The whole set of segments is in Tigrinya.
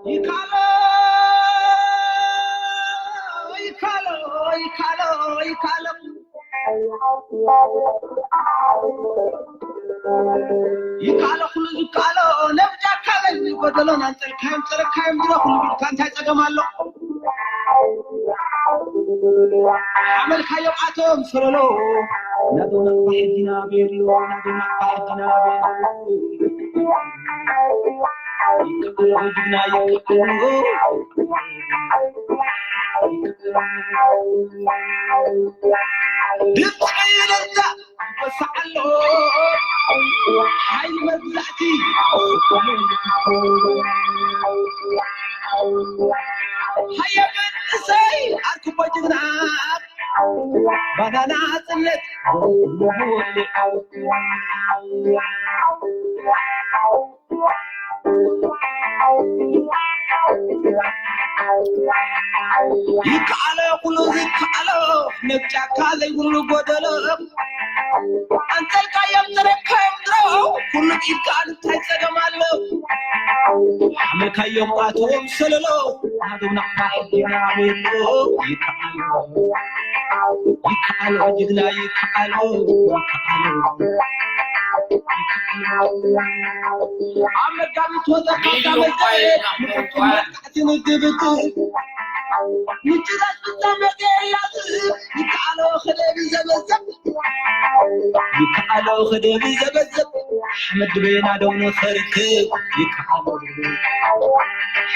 ይካሎ ይካሎ ይካሎ ይካሎ ይካሎ ኩሉ ዝካሎ ነብጃካ በል ጎደሎ ናንጸልካዮም ጸረካዮም ድሮ ኩሉ ቢልካ እንታይ ጸገም ኣሎ? ሓመልካዮም ኣቶም ሰለሎ ናቶም ናቕፋ ሕጊና ቤሎ ናቶም ናቕፋ ሕጊና ቤሎ ይካሎ ጅግና ይካሎ ድምፂ ይረዳ ይወስዓሎ ሓይሊ መግዛእቲ ሃየ መንእሰይ ኣርክቦ ጅግና ባናና ጽነት ይከኣሎ ኩሉ ዝከኣሎ ነብ ጫካ ዘይብሉ ጎደሎ ኣንጸልካዮም ተረካዮም ድሮ ኩሉ ኢድካ እንታይ ጸገም ኣሎ ሓመልካዮም ኣቶም ሰለሎ ናዶም ናቕፋ ሕጊና ቤሎ ይከኣሎ ይከኣሎ ጅግና ይከኣሎ ይከኣሎ ኣብ መጋቢት ወዘካ ካብ መጋቢት ንፍጹም መጥቃዕቲ ንግብግብ ምጭራስ ፍጻመ ገያዝ ይከኣሎ ከደብ ዘበዘብ ይከኣሎ ከደብ ዘበዘብ ኣሕመድ በይና ደው ንኸርክብ ይከኣሎ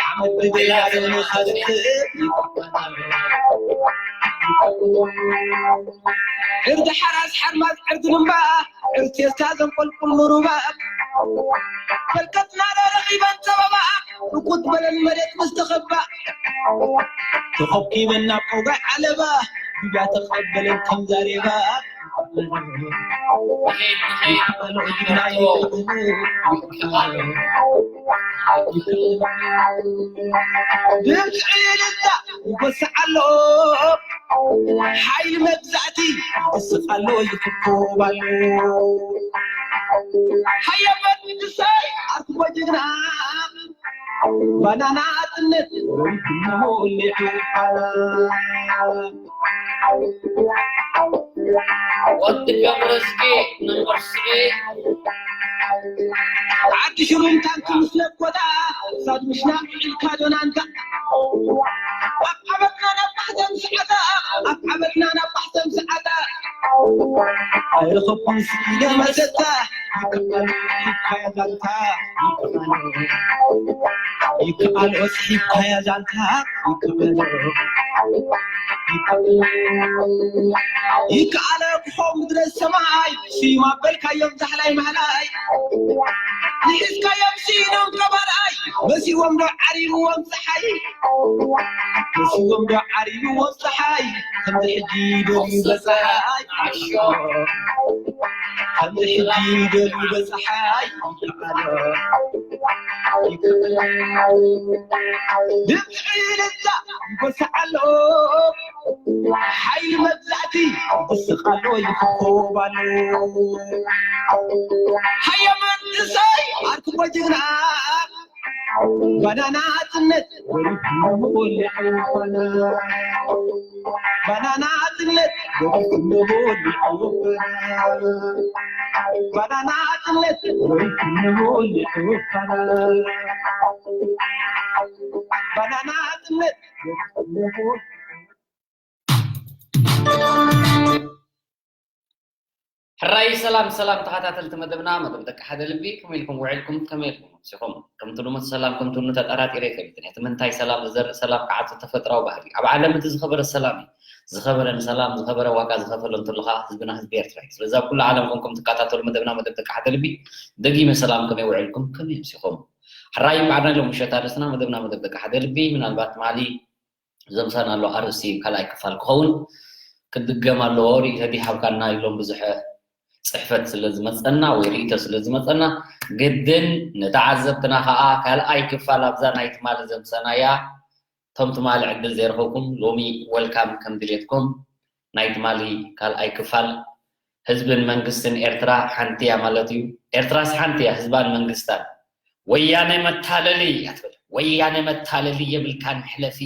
ኣሕመድ በይና ደው ንኸርክብ ይከኣሎ ዕርዲ ሓራስ ሓርማዝ ዕርዲ ልምባ ዕርቴስታ ዘንቆልቁል ምሩባ ፈልቀትና ዶ ረኺበን ጸበባ ርኩት በለን መሬት ምስ ተኸባ ተኸብኪበን ናብ ቀውጋይ ዓለባ ዱባ ተቐበለን ከም ዛሬባ ድምፂ ዕልልታ ይጎስዕ ኣሎ ሓይሊ መግዛእቲ ይስቕ ኣሎ ይኽኮብ ኣሎ ሃየ መንግስታይ ኣርክቦ ጅግና ባናና ጽነት ወይትሞ ሊዑ ወዲ ገብረዝጊ ነምበር ስሪ ዓዲ ሽሩም ታንኪ ምስ ለኮታ ሳድ ምሽና ኢልካ ዶናንታ ኣብ ዓመትና ናብ ማሕተም ሰዓታ ኣብ ዓመትና ናብ ማሕተም ሰዓታ ኣይረኸብኩን ስኢለ መሰታ ይከኣል ሂብካያ ዛንታ ይከኣል ይከኣል ኦስ ሂብካያ ዛንታ ይከኣል ይከኣል ይከኣል ክኾ ምድረ ሰማይ ስዩም ኣበልካዮም ዛሕላይ ማሕላይ ንሒዝካዮም ስኢኖም ቀባላይ መሲዎም ዶ ዓሪብዎም ፀሓይ መሲዎም ዶ ዓሪብዎም ፀሓይ ከምዚ ሕጂ ደልዩ በፀሓይ ከምዚ ሕጂ ደልዩ በፀሓይ ይከኣሎ ይከኣሎ ድምፂ ዕልልታ ይጎስዕ ኣሎ ሓይሊ መግዛእቲ ይስቕ ኣሎ ይኽኮብ ኣሎ ሃየ መንእሰይ ኣርክቦ ጅግና ባናና ጽነት ወሪድና መወልዕ ባናና ጽነት ወሪድና መወልዕ ባናና ጽነት ወሪድና መወልዕ ባናና ጽነት ወሪድና መወልዕ ሕራይ ሰላም ሰላም ተኸታተልቲ መደብና መደብ ደቂ ሓደ ልቢ ከመይ ኢልኩም ውዒልኩም ከመይ ኢልኩም ኣምሲኹም ከምቲ ልሙድ ሰላም ከምቲ ኑ ተጠራጢረ ኣይፈልጥን እቲ ምንታይ ሰላም ዝዘርእ ሰላም ከዓ ተፈጥራዊ ባህሪ ኣብ ዓለም እቲ ዝኸበረ ሰላም እዩ ዝኸበረን ሰላም ዝኸበረ ዋጋ ዝኸፈሎ እንትልኻ ህዝብና ህዝቢ ኤርትራ እዩ ስለዚ ኣብ ኩሉ ዓለም ኮንኩም ትከታተሉ መደብና መደብ ደቂ ሓደ ልቢ ደጊመ ሰላም ከመይ ውዒልኩም ከመይ ኣምሲኹም ሕራይ ባዕድና ኢሎም ምሸት ኣርእስትና መደብና መደብ ደቂ ሓደ ልቢ ምናልባት ማሊ ዘምሳና ኣሎ ኣርእስቲ ካልኣይ ክፋል ክኸውን ክድገም ኣለዎ ርእይቶ ዲሃብካና ኢሎም ብዙሐ ፅሕፈት ስለ ዝመፀና ወይ ርእይቶ ስለ ዝመፀና ግድን ንተዓዘብትና ከዓ ካልኣይ ክፋል ኣብዛ ናይ ትማሊ ዘምሰናያ እቶም ትማሊ ዕድል ዘይረኸብኩም ሎሚ ወልካም ከም ድሌትኩም ናይ ትማሊ ካልኣይ ክፋል ህዝብን መንግስትን ኤርትራ ሓንቲ እያ ማለት እዩ። ኤርትራስ ሓንቲ እያ ህዝባን መንግስታን። ወያነ መታለሊ እያ ትብል። ወያነ መታለሊ የብልካን፣ ሕለፊ።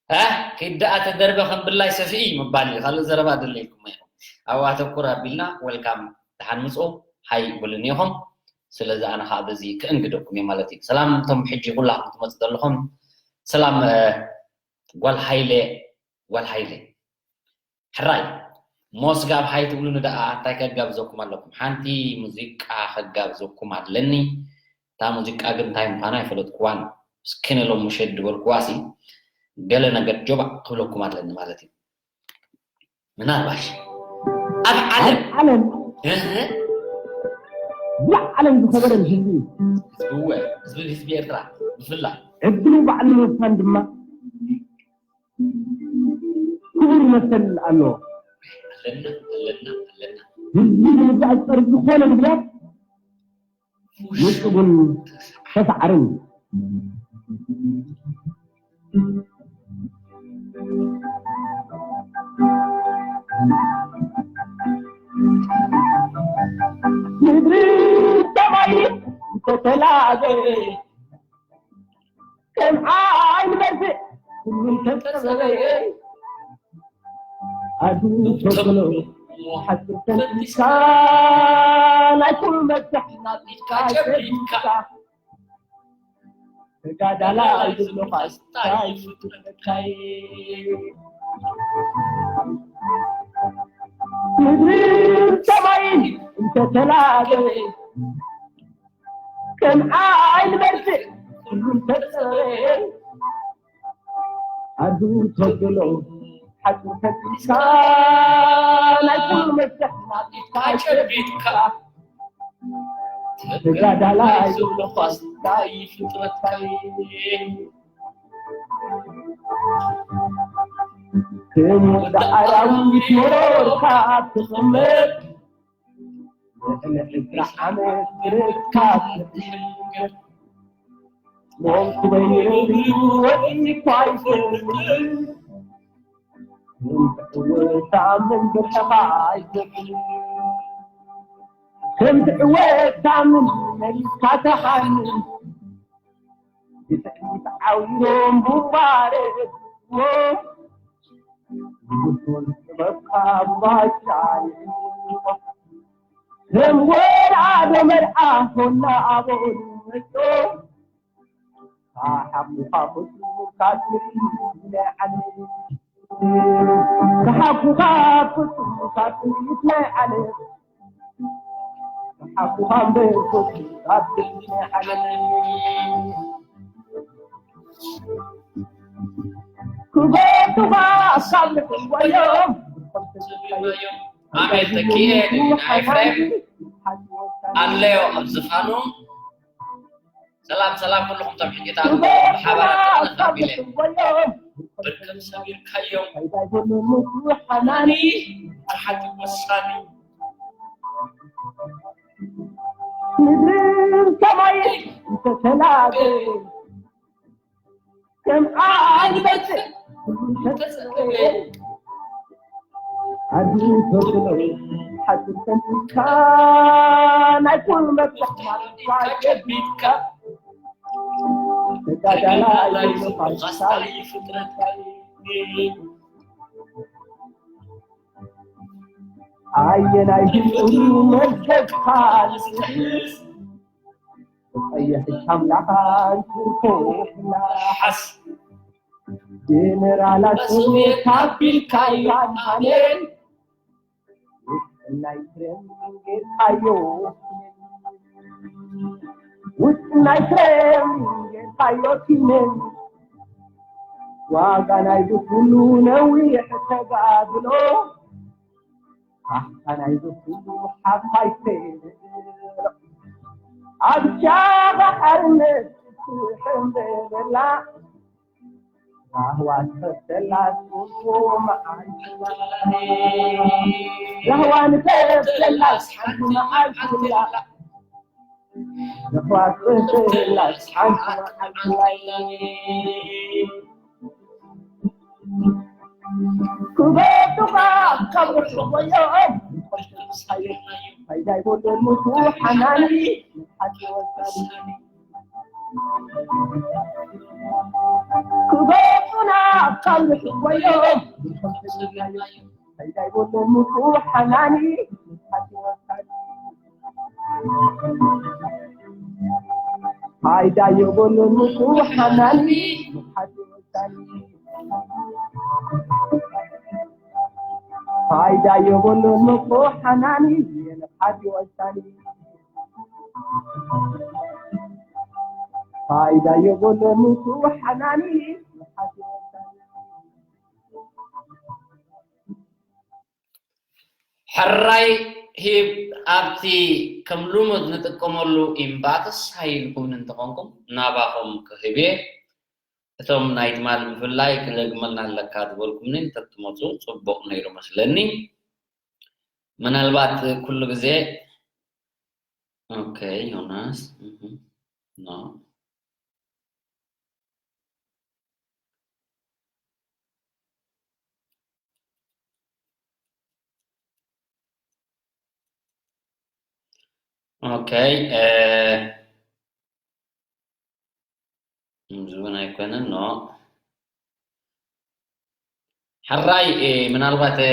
እ፣ ኪድ ደኣ ተደርበ ከም ብላይ ሰፍኢ ምባል እዩ። ካልእ ዘረባ ደለይኩም እየ። ኣብኡ ኣተኩር ኣቢልና፣ ወልካም፣ ደሓን ምጽኡ፣ ሃይ ይብሉኒ ኢኹም። ስለዚ ኣነ ኸኣ በዚ ክእንግደኩም እየ ማለት እዩ። ሰላም እቶም ሕጂ ኩላኹም ትመጹ ዘለኹም። ሰላም፣ እ፣ ጓል ሃይለ፣ ጓል ሃይለ። ሕራይ፣ ሞስጋብ ሃይ ትብሉኒ ደኣ እንታይ ከጋብዘኩም ኣለኩም? ሓንቲ ሙዚቃ ከጋብዘኩም ኣለኒ። እታ ሙዚቃ ግን እንታይ ምዃና ኣይፈለጥኩዋን። እስኪ ነሎም ሙሸ ድበልኩዋሲ ገለ ነገር ጆባእ ክብለኩም ኣለኒ ማለት እዩ። ምናልባሽ ኣብ ዓለም ዓለም እህ፣ ብዓለም ዝኸበረ ህዝቢ እዩ። ህዝቢ እወ፣ ህዝቢ፣ ህዝቢ ኤርትራ ብፍላይ ዕድሉ ባዕሉ ምውሳን ድማ ክቡር መሰል ኣለዎ። ኣለና፣ ኣለና፣ ኣለና። ህዝቢ ንምግዛእ ዝጸርፍ ዝኾነ ምኽንያት ንጡብን ተሳዓርን እዩ። ምድሪ ሰማይ እንተተላበ ከም ዓይኒ በርትዕ ኩሉ እንተጸበየ ኣዱ ተብሎ ሓቂ ፈቲስካ ናይ ኩሉ መፍትሕ ናብ ኢድካ ጨቢጥካ ተጋዳላይ ዝብሎ ቃል እንታይ ይፍጥረካይ? ምድርን ሰማይን እንተተላበየ ከም ዓይኒ በርትዕ ኩሉ እንተጸበየ ኣዱ ተብሎ ሓቂ ፈቲስካ ናይ ኩሉ መፍትሕ ናብ ኢድካ ጨቢጥካ ተጋዳላይ ዝብሎ ኳስ ናይ ፍጥረትካ ከም ወዲ ኣራዊት ሞርካ ትቕመጥ ልዕሊ ዕስራ ዓመት ርካብ ትሕንገር ሞንኩ በይኑ ወዲ ኳይ ትብል ሳምን ብርሕኻ ኣይትብል ከም ትዕወት ሳምን መሊስካ ተሓምን ብትዕቢት ዓዊሮም ቡባረትዎም ንጉሱን ጥበብካ ብባሻ ይዕንዎም ከም ወራዶ መርዓ ሆና ኣቦን መጾ ሓቁኻ ፍጹም ካብ ትርኢት ናይ ዓለም ሓቁኻ ፍጹም ካብ ትርኢት ናይ ዓለም ሓቁኻ እምበር ፍጹም ካብ ትርኢት ናይ ዓለም ክገቱኻ ካብ ልዕወዮም ኣቤል ተኪኤ ናይ ኤፍሬም ኣለዮ ኣብ ዝፋኑ ሰላም ሰላም ኩልኹም ቶም ሕጂ ተኣትዉ ብሓባር ኣጠቓልል ኣቢለ ብርክብ ሰቢርካዮም ሓናኒ ሓቲ ወሳኒ ምድርን ሰማይን እንተተላበ ከም ዓይኒ በርትዕ ኩሉ እንተጸበየ ኣዱ ተብሎ ሓቂ ፈቲስካ ናይ ኩሉ መፍትሕ ናትካ ጨቢጥካ ተጋዳላይ ዝብሎ ፋሽስታ ፍጥረትካ ኣየናይ ህዝቢ መዝገብካ ዝስሕስ ቀይሕ ኣምላኻ እንኩርኮ ላሓስ ጀነራላት ሶቪየት ኣቢልካዮ ኣድሃኔ ውስጥ ናይ ክሬምሊን ጌርካዮ ውስጥ ናይ ክሬምሊን ጌርካዮ ኪሜን ዋጋ ናይዚ ኩሉ ነዊሕ ተጋድሎ ካሕሳ ናይዚ ኩሉ ሓፋይ ሴሎ ኣብ ሻኻ ሓርነት ትሕምበላ ራህዋ ንኸፍተላ ጽቡቕ መዓልቲ ራህዋ ንኸፍተላ ሓንቲ መዓልቲ ራህዋ ንኸፍተላ ሓንቲ መዓልቲ ክበቱኻ ካብ ርሑቕ እዮም ፋይዳ ይጎደል ምሱ ሓናኒ ሓቂ ወሳኒ ክበጡና ካብ ርሑቕ ኮይኖም ፋይዳ ይጎደል ምሱ ሓናኒ ሓቂ ወሳኒ ፋይዳ ይጎደል ምሱ ሓናኒ ሓቂ ወሳኒ ፋይዳ የብሉን እኮ ሓናኒ የለ ሓዲ ወሳኒ ፋይዳ የብሉን እኮ ሓናኒ የለ ሓዲ ወሳኒ ሕራይ ሂብ ኣብቲ ከም ልሙድ ንጥቀመሉ ኢንባክስ ሃይልኩምን እንተኾንኩም ናባኹም ክህብ እየ። እቶም ናይ ትማል ብፍላይ ክደግመልና ኣለካ ዝበልኩምኒ እንተትመፁ ፅቡቕ ነይሩ መስለኒ። ምናልባት ኩሉ ግዜ ኦኬ ዮናስ እህ፣ ኖ ኦኬ እ፣ እዚ እውን ኣይኮነን ኖ ሓራይ እ፣ ምናልባት እ፣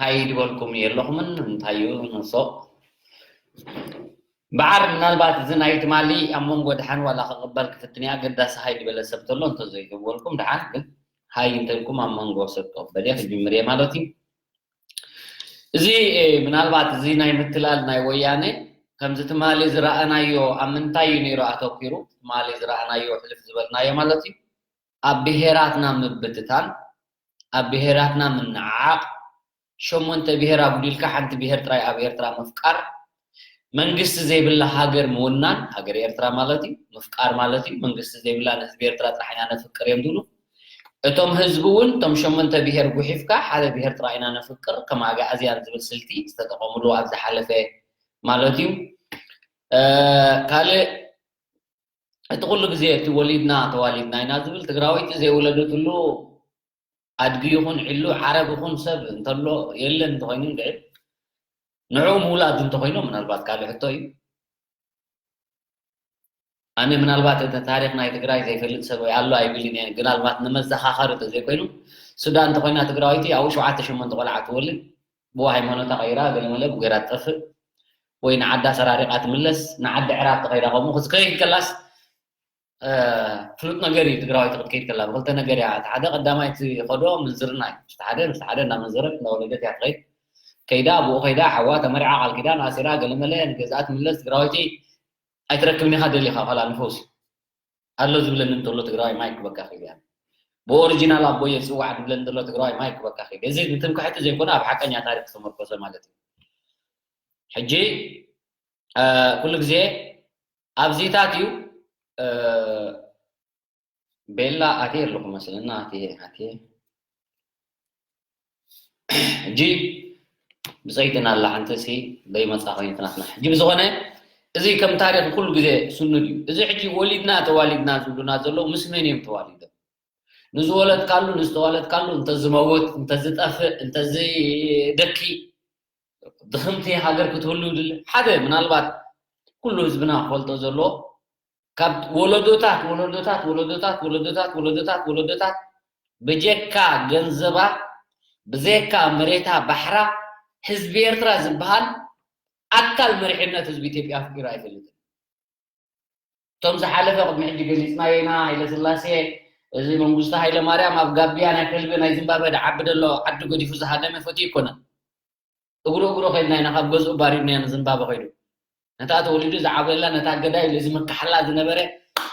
ሃይ ድበልኩም የለኹምን እንታይ እዩ ንሶ በዓር ምናልባት እዚ ናይ ትማሊ ኣብ መንጎ ድሓን ዋላ ክቕበል ክፍትን እያ ገዳሲ ሃይ ዝበለ ሰብ ተሎ እንተዘይተበልኩም ድሓን ግን ሃይ እንተልኩም ኣብ መንጎ ሰብ ክቕበል እየ ክጅምር እየ ማለት እዩ እዚ ምናልባት እዚ ናይ ምትላል ናይ ወያነ ከምዚ ትማሊ ዝረኣናዮ ኣብ ምንታይ እዩ ነይሩ ኣተኪሩ ትማሊ ዝረኣናዮ ሕልፍ ዝበልናዮ ማለት እዩ ኣብ ብሄራትና ምብትታን ኣብ ብሄራትና ምንዓቕ ሸሞንተ ብሄር ኣጉዲልካ ሓንቲ ብሄር ጥራይ ኣብ ኤርትራ ምፍቃር መንግስቲ ዘይብላ ሃገር ምውናን ሃገር ኤርትራ ማለት እዩ ምፍቃር ማለት እዩ መንግስቲ ዘይብላ ንህዝቢ ኤርትራ ጥራሕ ኢና ነፍቅር እዮም ዝብሉ እቶም ህዝቢ እውን እቶም ሸሞንተ ብሄር ጉሒፍካ ሓደ ብሄር ጥራይ ኢና ነፍቅር ከም ኣግኣዝያን ዝብል ስልቲ ዝተጠቐምሉ ኣብ ዝሓለፈ ማለት እዩ ካልእ እቲ ኩሉ ግዜ እቲ ወሊድና ተዋሊድና ኢና ዝብል ትግራወይቲ ዘይወለደትሉ ኣድጊ ይኹን ዕሉ ዓረብ ይኹን ሰብ እንተሎ የለን እንተኮይኑ እንድዒ ንዕኡ ምውላድ እንተኮይኑ ምናልባት ካልእ ሕቶ እዩ ኣነ ምናልባት እቲ ታሪክ ናይ ትግራይ ዘይፈልጥ ሰብ ኣሎ ኣይብልን እየ ግናልባት ንመዘኻኸሪ ተዘይኮይኑ ሱዳን እንተኮይና ትግራወይቲ ኣብኡ ሸውዓተ ሸሞንተ ቆልዓ ትወልድ ብኡ ሃይማኖታ ቀይራ ገለመለ ብጌራ ትጠፍእ ወይ ንዓዳ ሰራሪቃ ትምለስ ንዓዲ ዕራብ ተኸይዳ ከምኡ ክትከይድ ከላስ ፍሉጥ ነገር እዩ ትግራወይቲ ክትከይድ ከላ ብክልተ ነገር እያ እቲ ሓደ ቀዳማይ እቲ ከዶ ምንዝርና እዩ ምስቲ ሓደ ምስቲ ሓደ እንዳመንዘረት እንዳወለደት እያ ትኸይድ ከይዳ ብኡ ከይዳ ሓዋ ተመሪዓ ቃል ኪዳን ኣሲራ ገለመለ ንገዝኣ ትምለስ ትግራወይቲ ኣይትረክብን ኢኻ ደሊኻ ኳላ ንፈውሲ ኣሎ ዝብለኒ እንተሎ ትግራዋይ ማይክ ክበካ ክእል እያ ብኦሪጂናል ኣቦየ ዝፅዋዕ ዝብለኒ ዘሎ ትግራዋይ ማይክ ክበካ ክእል እዚ ንትምክሕቲ ዘይኮነ ኣብ ሓቀኛ ታሪክ ዝተመርኮሰ ማለት እዩ ሕጂ ኩሉ ግዜ ኣብዚታት እዩ ቤላ ኣትየ ኣለኹ መስለና ኣትየ ኣትየ ሕጂ ብፀይትን ኣላ ሓንቲ ሲ ደይመፃ ኮይነት ናትና ሕጂ ብዝኾነ እዚ ከም ታሪክ ኩሉ ግዜ ስኑድ እዩ እዚ ሕጂ ወሊድና ተዋሊድና ዝብሉና ዘለዉ ምስ መን እዮም ተዋሊዶም ንዝወለድካሉ ንዝተዋለድካሉ እንተዝመውት እንተዝጠፍእ እንተዝደኪ ድኽምቲ ሃገር ክትህሉ ይድለ ሓደ ምናልባት ኩሉ ህዝብና ክፈልጦ ዘለዎ ካብ ወለዶታት ወለዶታት ወለዶታት ወለዶታት ወለዶታት ወለዶታት ብጀካ ገንዘባ ብዘካ መሬታ ባሕራ ህዝቢ ኤርትራ ዝበሃል ኣካል መሪሕነት ህዝቢ ኢትዮጵያ ኣፍቂሩ ኣይፈልጥን እቶም ዝሓለፈ ቅድሚ ሕጂ ገሊፅናዮ ኢና ሃይለስላሴ እዚ መንግስቱ ሃይለማርያም ኣብ ጋቢያ ናይ ከልቢ ናይ ዝምባበ ድዓቢ ደሎ ዓዲ ገዲፉ ዝሃደመ ፈትዩ ኣይኮነን እግሩ እግሩ ከይድና ኢና ካብ ገዝኡ ባሪድናዮ ንዝምባበ ከይዱ ነታ ተወሊዱ ዝዓበየላ ነታ ገዳይ ልዚ መካሓላ ዝነበረ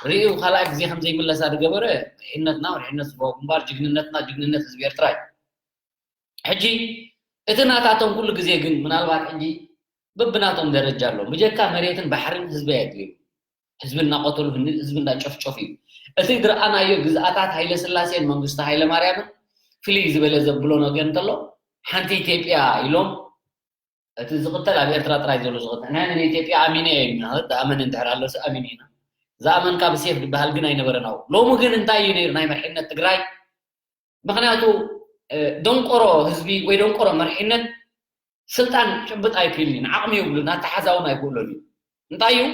ርእዩ ካልኣይ ግዜ ከም ዘይምለሳ ዝገበረ ርሒነትና ርሒነት ዝፈወ ግንባር ጅግንነትና ጅግንነት ህዝቢ ኤርትራ እዩ ሕጂ እቲ ናታቶም ኩሉ ግዜ ግን ምናልባት ሕጂ በብናቶም ደረጃ ኣሎ ብጀካ መሬትን ባሕርን ህዝቢ ኣየድልዩ ህዝቢ እናቆተሉ ህዝቢ እናጨፍጨፉ እዩ እቲ ዝረኣናዮ ግዝኣታት ሃይለ ስላሴን መንግስቲ ሃይለ ማርያምን ፍልይ ዝበለ ዘብሎ ነገር እንተሎ ሓንቲ ኢትዮጵያ ኢሎም እቲ ዝቕተል ኣብ ኤርትራ ጥራይ ዘሎ ዝቕተል ናይ ንኢትዮጵያ ኣሚነ እየ ዝኣምን እንድሕር ኣሎ ኣሚነ ኢና ዝኣመንካ ብሴፍ ዝበሃል ግን ኣይነበረን ኣብኡ ሎሚ ግን እንታይ እዩ ነይሩ ናይ መርሕነት ትግራይ ምኽንያቱ ደንቆሮ ህዝቢ ወይ ደንቆሮ መርሕነት ስልጣን ክጭብጥ ኣይክእልን እዩ። ንዓቕሚ የብሉን፣ ኣተሓዛውን ኣይክእሎን እዩ። እንታይ እዩ?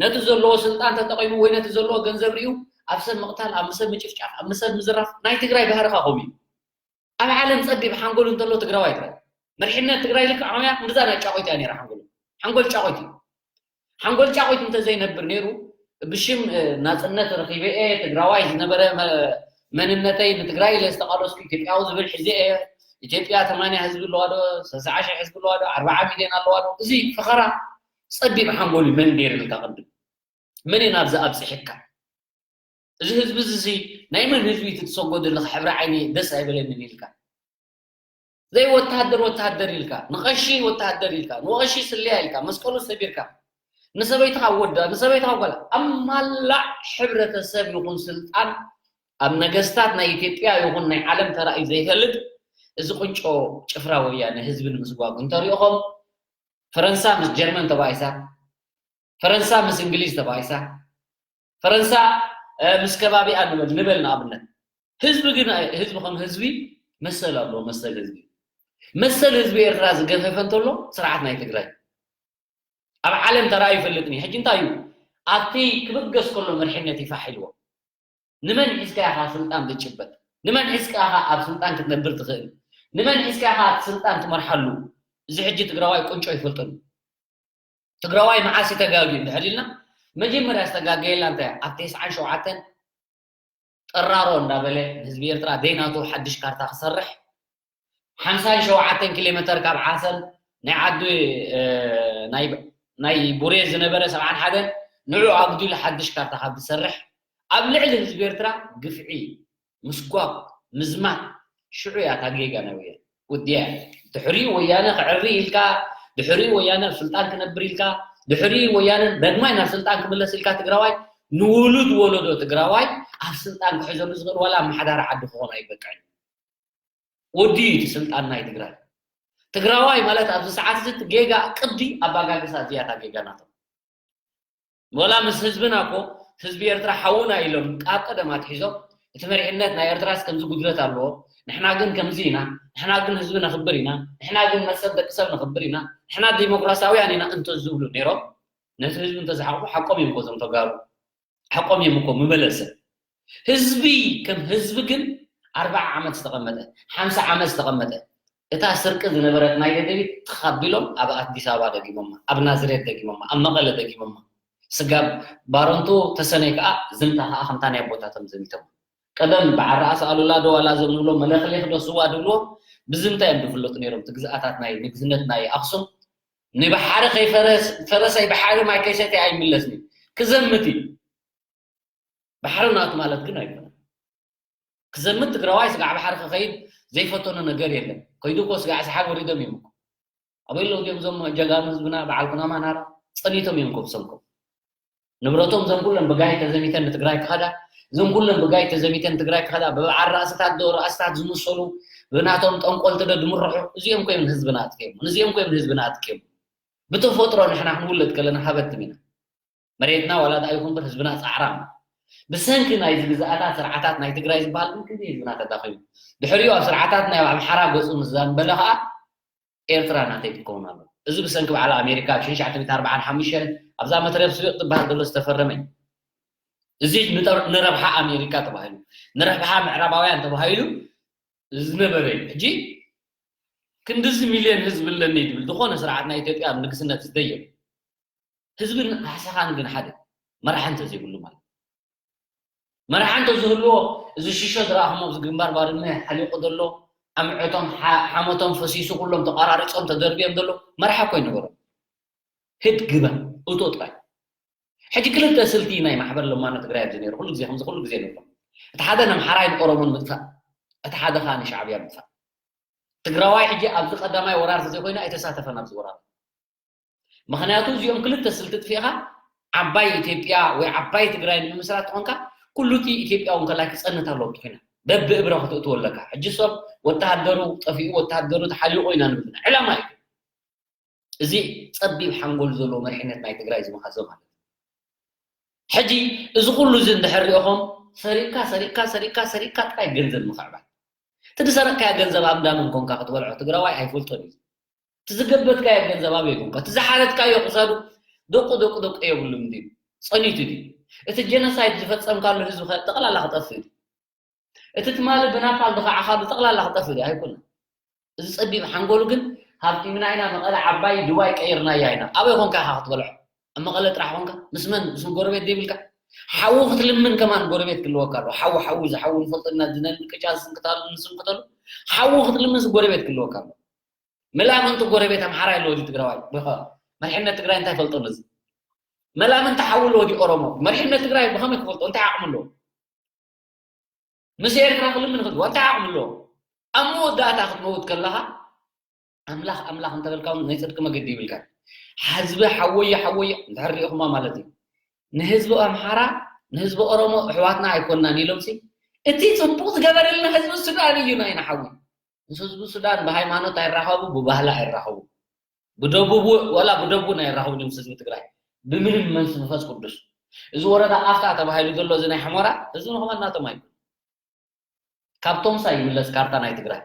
ነቲ ዘለዎ ስልጣን ተጠቒሙ ወይ ነቲ ዘለዎ ገንዘብ ሪኡ ኣብ ሰብ ምቕታል፣ ኣብ ሰብ ምጭፍጫፍ፣ ኣብ ሰብ ምዝራፍ ናይ ትግራይ ባህሪ ካ ከምኡ እዩ። ኣብ ዓለም ጸቢብ ሓንጎል እንተሎ ትግራዋይ ጥራይ። መሪሕነት ትግራይ ልክዕ ዓውያ እንደዛ ናይ ጫቆይቲ እያ ነይራ ሓንጎል። ሓንጎል ጫቆይቲ። ሓንጎል ጫቆይቲ እንተዘይነብር ነይሩ ብሽም ናጽነት ረኺበ እየ ትግራዋይ ዝነበረ መንነተይ ንትግራይ ኢለ ዝተቃለስኩ ኢትዮጵያዊ ዝብል ሕዜ እየ። ኢትዮጵያ ተማንያ ህዝቢ ኣለዋ ዶ ሰስዓ ሽሕ ህዝቢ ኣለዋ ዶ ኣርባዓ ሚልዮን ኣለዋ ዶ? እዚ ፈኸራ ጸቢብ ሓንጎል እዩ። መን ገይርልካ ቅድም መን እዩ ናብዚ ኣብፅሕካ? እዚ ህዝቢ እዚ ናይ መን ህዝቢ እቲ ትሰጎደሉ ሕብሪ ዓይኒ ደስ ኣይበለንን ኢልካ? ዘይ ወተሃደር ወተሃደር ኢልካ፣ ንቐሺ ወተሃደር ኢልካ፣ ንቐሺ ስለያ ኢልካ፣ መስቀሉ ሰቢርካ፣ ንሰበይትኻ ወዳ፣ ንሰበይትኻ ጓል፣ ኣማላዕ ሕብረተሰብ ይኹን ስልጣን ኣብ ነገስታት ናይ ኢትዮጵያ ይኹን ናይ ዓለም ተራእዩ ዘይፈልጥ እዚ ቁንጮ ጭፍራ ወያነ ህዝቢ ንምስጓግ እንተሪእኹም ፈረንሳ ምስ ጀርመን ተባኢሳ፣ ፈረንሳ ምስ እንግሊዝ ተባኢሳ፣ ፈረንሳ ምስ ከባቢኣ ንበል ንበል ንኣብነት ህዝቢ ግን ህዝቢ ከም ህዝቢ መሰል ኣለዎ። መሰል ህዝቢ መሰል ህዝቢ ኤርትራ ዝገፈፈ እንተሎ ስርዓት ናይ ትግራይ ኣብ ዓለም ተራእዩ ይፈልጥኒ። ሕጂ እንታይ እዩ ኣብቲ ክብገስ ከሎ መርሕነት ይፋሕ ኢልዎ ንመን ሒዝካ ኢኻ ስልጣን ትጭበጥ? ንመን ሒዝካ ኢኻ ኣብ ስልጣን ክትነብር ትኽእል? ንመን ሒዝካ ኢኻ እቲ ስልጣን ትመርሓሉ? እዚ ሕጂ ትግራዋይ ቁንጮ ይፈልጠሉ። ትግራዋይ መዓስ ተጋግዩ እንድሕር ኢልና መጀመርያ ዝተጋገየላ እንታይ ኣብቲ ተስዓን ሸውዓተን ጠራሮ እንዳበለ ህዝቢ ኤርትራ ደይናቱ ሓድሽ ካርታ ክሰርሕ ሓምሳን ሸውዓተን ኪሎ ሜተር ካብ ዓሰብ ናይ ዓዲ ናይ ቡሬ ዝነበረ ሰብዓን ሓደን ንዑ ኣጉዲሉ ሓድሽ ካርታ ካብ ዝሰርሕ ኣብ ልዕሊ ህዝቢ ኤርትራ ግፍዒ ምስጓግ ምዝማት ሽዑ እያ እታ ጌጋ ናይ ወያነ ውድያ ድሕሪኡ ወያነ ክዕሪ ኢልካ ድሕሪኡ ወያነ ኣብ ስልጣን ክነብር ኢልካ ድሕሪኡ ወያነ ዳግማይ ናብ ስልጣን ክምለስ ኢልካ ትግራዋይ ንውሉድ ወለዶ ትግራዋይ ኣብ ስልጣን ክሕዘሉ ዝኽእል ዋላ ኣመሓዳሪ ዓዲ ክኾን ኣይበቅዕን። ወዲ እቲ ስልጣን ናይ ትግራይ ትግራዋይ ማለት ኣብዚ ሰዓት እዚ ጌጋ ቅዲ ኣባጋግሳ እዚያታ ጌጋ ናቶም ወላ ምስ ህዝብና እኮ ህዝቢ ኤርትራ ሓውና ኢሎም ካብ ቀደም ኣትሒዞም እቲ መሪሕነት ናይ ኤርትራስ ከምዚ ጉድለት ኣለዎ ንሕና ግን ከምዚ ኢና ንሕና ግን ህዝቢ ነኽብር ኢና ንሕና ግን መሰል ደቂ ሰብ ነኽብር ኢና ንሕና ዲሞክራሲያውያን ኢና እንተዝብሉ ነይሮም ነቲ ህዝቢ እንተዝሓቑፉ ሓቆም እዮም እኮ እዞም ተጋሩ ሓቆም እዮም እኮ ምበለሰ ህዝቢ ከም ህዝቢ ግን ኣርባዓ ዓመት ዝተቐመጠ ሓምሳ ዓመት ዝተቐመጠ እታ ስርቂ ዝነበረት ናይ ደደቢት ተኻቢሎም ኣብ ኣዲስ ኣበባ ደጊሞማ ኣብ ናዝሬት ደጊሞማ ኣብ መቐለ ደጊሞማ ስጋብ ባረንቱ ተሰነይ ከዓ ዝምታ ከዓ ከምታ ናይ ኣቦታቶም ዘሚቶም ቀደም በዓል ረኣሲ ኣሉላ ዶ ዋላ እዞም ንብሎ መለኽሌኽ ዶ ስዋ ድብልዎ ብዝምታ እዮም ዝፍለጡ ነይሮም እቲ ግዝኣታት ናይ ንግስነት ናይ ኣክሱም ንባሕሪ ከይፈረስ ፈረሰይ ባሕሪ ማይ ከይሰትየ ኣይምለስን እዩ ክዘምት እዩ ባሕሪ ናቱ ማለት ግን ኣይኮነን ክዘምት ትግራዋይ ስጋዕ ባሕሪ ክኸይድ ዘይፈተኖ ነገር የለን ከይዱ እኮ ስጋዕ ሰሓብ ወሪዶም እዮም እኮ ኣበይ ኣለዉ ድዮም እዞም ጀጋኑ ህዝብና በዓል ኩናማ ናራ ጸኒቶም እዮም እኮ ብሰንኮም ንብረቶም እዞም ኩለን ብጋይ ተዘሚተን ንትግራይ ክኸዳ እዞም ኩለን ብጋይ ተዘሚተን ትግራይ ክኸዳ ብበዓል ራእስታት ዶ ራእስታት ዝምሰሉ ብናቶም ጠንቆልቲ ዶ ድምርሑ እዚኦም ኮይም ንህዝብና ኣጥቂሙ ንዚኦም ኮይም ንህዝብና ኣጥቂሙ ብተፈጥሮ ንሕና ክንውለድ ከለና ሃበትም ኢና መሬትና ዋላ ደኣ ይኹን በር ህዝብና ጻዕራም ብሰንኪ ናይ ዝግዝኣታት ስርዓታት ናይ ትግራይ ዝበሃል ግን ክንዲ ህዝብና ተዳኺሙ ድሕሪኡ ኣብ ስርዓታት ናይ ኣምሓራ ገጹ ምስ ዛንበለ ከዓ ኤርትራ ናተይ ክትከውን ኣሎ እዚ ብሰንኪ በዓል ኣሜሪካ ኣብ ሽሕን ትሽዓተ ሚእትን ኣርባዓን ሓሙሽተን ኣብዛ መትረብ ስዊቕ ትበሃል ዘሎ ዝተፈረመ እዩ እዚ ንረብሓ ኣሜሪካ ተባሂሉ ንረብሓ ምዕራባውያን ተባሂሉ ዝነበረ እዩ ሕጂ ክንድዚ ሚልዮን ህዝቢ ኣለኒ ድብል ዝኾነ ስርዓት ናይ ኢትዮጵያ ኣብ ንግስነት ዝደየብ ህዝብን ካሕሳኻን ግን ሓደ መራሒ እንተዘይብሉ ማለት መራሒ እንተዝህልዎ እዚ ሽሾ ዝረኣኹሞ ኣብዚ ግንባር ባድመ ሓሊቑ ዘሎ ኣምዐቶም ሓመቶም ፈሲሱ ኩሎም ተቋራሪፆም ተደርብዮም ዘሎ መራሒ እኮ ይነበሮም ህድ ግበ እቶ ጥራይ ሕጂ ክልተ ስልቲ ናይ ማሕበር ለማኖ ትግራይ ኣብዚ ነይሩ ኩሉ ግዜ ከምዚ ኩሉ ግዜ ንብሎ እቲ ሓደ ነምሓራይ ንኦሮሞን ምጥፋእ እቲ ሓደ ከዓ ንሻዕብያ ምጥፋእ ትግራዋይ ሕጂ ኣብዚ ቀዳማይ ወራር ተዘይኮይኑ ኣይተሳተፈን ኣብዚ ወራር ምኽንያቱ እዚኦም ክልተ ስልቲ ጥፊእኻ ዓባይ ኢትዮጵያ ወይ ዓባይ ትግራይ ንምምስራት ተኾንካ ኩሉቲ ኢትዮጵያዊ እንከላይ ክፀንት ኣለዎ ትኾይና በብእብረ ክትእትዎ ኣለካ ሕጂ ሰብ ወተሃደሩ ጠፊኡ ወተሃደሩ ተሓሊቑ ኢና ንብል ዕላማ እዩ እዚ ፀቢብ ሓንጎል ዘለዎ መሪሕነት ናይ ትግራይ ዝመሃዞ ማለት ሕጂ እዚ ኩሉ እዚ እንድሕር ሪኦኹም ሰሪቅካ ሰሪቅካ ሰሪቅካ ሰሪቅካ ጥራይ ገንዘብ ምኽዕባት እቲ ዝሰረቅካዮ ገንዘብ ኣብ እንዳመን ኮንካ ክትበልዖ ትግራዋይ ኣይፈልጦን እዩ እቲ ዝገበትካዮ ገንዘብ ኣበይ ኮንካ? እቲ ዝሓረድካዮ ክሳዱ ደቁ ደቁ ደቁ የብሉን ድዩ? ጸኒቱ ድዩ? እቲ ጀኖሳይድ ዝፈጸምካሉ ህዝቢ ከ ጠቕላላ ክጠፍእ ድዩ? እቲ ትማሊ ብናፓል ዝኸዓኻሉ ጠቕላላ ክጠፍእ ድዩ? ኣይኮነን። እዚ ጸቢብ ሓንጎሉ ግን ሃብቲምና ኢና፣ መቐለ ዓባይ ዱባይ ቀይርናያ ኢና። ኣበይ ኮንካ ኢኻ ክትበልዖ? ኣብ መቐለ ጥራሕ ኮንካ? ምስ መን? ምስ ጎረቤት ዘይብልካ? ሓዊ ክትልምን ከማን ጎረቤት ክልወካ ኣሎ። ሓዊ፣ ሓዊ፣ እዚ ሓዊ ንፈልጦ ኢና፣ ዝነን ቅጫ ዝስንክታሉ፣ ንስንክተሉ። ሓዊ ክትልምንስ ጎረቤት ክልወካ ኣሎ። መላምንቲ ጎረቤት ኣምሓራ ኣለዎ ድዩ ትግራዋይ? ብኸ-፣ መሪሕነት ትግራይ እንታይ ፈልጦ ነዚ? መላምንቲ ሓዊ ኣለዎ ድዩ ኦሮሞ? መሪሕነት ትግራይ ብኸመይ ክፈልጦ? እንታይ ዓቕሚ ኣለዎ? ምስ ኤርትራ ክልምን ይኽእል ድዩ? እንታይ ዓቕሚ ኣለዎ? ኣብ መወዳእታ ክትመውት ከለኻ ኣምላኽ፣ ኣምላኽ እንተበልካ እውን ናይ ጽድቂ መገዲ ይብልካን። ህዝቢ ሓወዮ፣ ሓወዮ እንድሕር ሪኢኹማ ማለት እዩ። ንህዝቢ ኣምሓራ፣ ንህዝቢ ኦሮሞ ኣሕዋትና ኣይኮናን ኢሎምሲ፣ እቲ ጽቡቕ ዝገበረልና ህዝቢ ሱዳን እዩ ናይና ሓዊ። ምስ ህዝቢ ሱዳን ብሃይማኖት ኣይራኸቡ፣ ብባህሊ ኣይራኸቡ። ብደቡብ ወላ ብደቡብ ኣይራኸቡ ምስ ህዝቢ ትግራይ። ብምንም መንስ መንፈስ ቅዱስ። እዚ ወረዳ ኣፍታ ተባሂሉ ዘሎ እዚ ናይ ሕሞራ፣ ህዝቢ ንኹመን ናቶም ኣይኮን። ካብ ቶምሳ ይምለስ ካርታ ናይ ትግራይ።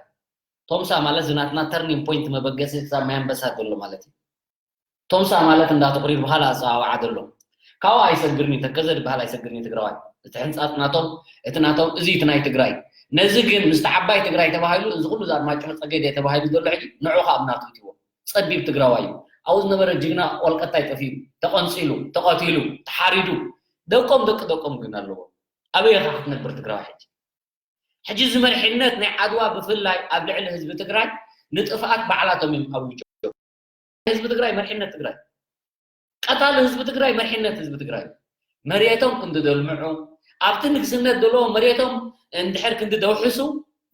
ቶምሳ ማለት እዚ ናትና ተርኒንግ ፖይንት መበገሲ ክሳብ ማይ ኣንበሳ ዘሎ ማለት እዩ። ቶምሳ ማለት እንዳ ተቑሪር ብኻልእ ኣጸዋውዓ ዘሎ። ካብኡ ኣይሰግርን እዩ፣ ተከዘ ዝበሃል ኣይሰግርን እዩ ትግራዋይ። እቲ ሕንጻጽ ናቶም፣ እቲ ናቶም፣ እዚ እቲ ናይ ትግራይ። ነዚ ግን ምስቲ ዓባይ ትግራይ ተባሂሉ፣ እዚ ኩሉ ዛር ማጭሎ ጸገዴ ተባሂሉ ዘሎ ሕጂ ንዑ ካብ ናቱ እትዎ። ጸቢብ ትግራዋይ እዩ። ኣብኡ ዝነበረ ጅግና ወልቀታይ ጠፊኡ፣ ተቐንጺሉ፣ ተቐቲሉ፣ ተሓሪዱ። ደቆም ደቂ ደቆም ግን ኣለዎ። ኣበይ ኢኻ ክትነብር ትግራዋይ ሕጂ? ሕጂ እዚ መሪሕነት ናይ ዓድዋ ብፍላይ ኣብ ልዕሊ ህዝቢ ትግራይ ንጥፍኣት ባዕላቶም እዮም ኣውጆም። ህዝቢ ትግራይ መሪሕነት ትግራይ፣ ቀታሊ ህዝቢ ትግራይ መሪሕነት ህዝቢ ትግራይ። መሬቶም ክንዲ ደልምዑ፣ ኣብቲ ንግስነት ዘለዎ መሬቶም እንድሕር ክንዲ ደውሕሱ፣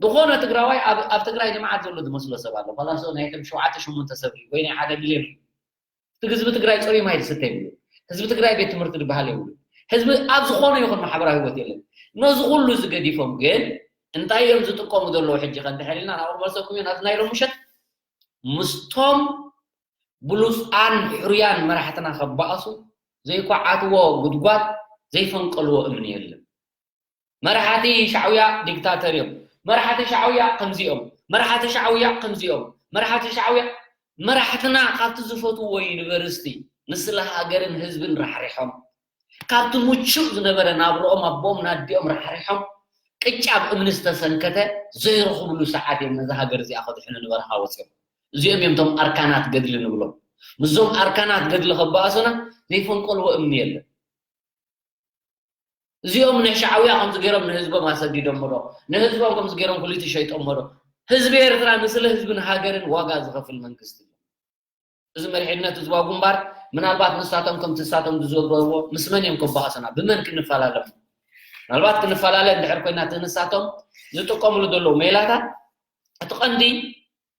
ዝኾነ ትግራዋይ ኣብ፣ ኣብ ትግራይ ልምዓት ዘሎ ዝመስሎ ሰብ ኣሎ። ኳላሶ ናይቶም ሸውዓተ ሸሞንተ ሰብ ወይ ናይ ሓደ ሚልዮን እቲ ህዝቢ ትግራይ ፅሩይ ማይ ዝስተ የብሉ። ህዝቢ ትግራይ ቤት ትምህርቲ ዝበሃል የብሉ። ህዝቢ ኣብ ዝኾነ ይኹን ማሕበራዊ ህይወት የለን። ነዚ ኩሉ ዝገዲፎም ግን እንታይ እዮም ዝጥቀሙ ዘለዉ? ሕጂ ከንድሕር ኢልና ናብኡ ክመልሰኩም እዩ። ናብዚ ናይ ሎሚ ምሸት ምስቶም ብሉፃን ሕሩያን መራሕትና ከባእሱ ዘይኳዓትዎ ጉድጓድ ዘይፈንቀልዎ እምኒ የለን። መራሕቲ ሻዕውያ ዲክታተር እዮም። መራሕቲ ሻዕውያ ከምዚኦም፣ መራሕቲ ሻዕውያ ከምዚኦም፣ መራሕቲ ሻዕውያ፣ መራሕትና ካብቲ ዝፈትዎ ዩኒቨርሲቲ ንስለ ሃገርን ህዝብን ራሕሪሖም፣ ካብቲ ምቹእ ዝነበረ ናብርኦም ኣቦኦም ናዲኦም ራሕሪሖም፣ ቅጫ ኣብ እምኒ ዝተሰንከተ ዘይረኽብሉ ሰዓት እዮም ነዛ ሃገር እዚኣ ከድሕኑ ንበረኻ ወፂኦም። እዚኦም እዮም እቶም ኣርካናት ገድሊ ንብሎም። ምስዞም ኣርካናት ገድሊ ከባእሱና ዘይፈንቀልዎ እምኒ የለን። እዚኦም ንሻዕውያ ከምዚ ገይሮም ንህዝቦም ኣሰዲዶሞ ዶ? ንህዝቦም ከምዚ ገይሮም ኩሊቲ ሸይጦሞ ዶ? ህዝቢ ኤርትራ ንስለ ህዝብን ሃገርን ዋጋ ዝኸፍል መንግስቲ እዩ። እዚ መሪሕነት ህዝባዊ ግንባር ምናልባት ንሳቶም ከምቲ ንሳቶም ዝዘገብርዎ ምስ መን እዮም ከባእሱና? ብመን ክንፈላለ? ምናልባት ክንፈላለ እንድሕር ኮይና እቲ ንሳቶም ዝጥቀምሉ ዘለዉ ሜላታት እቲ ቀንዲ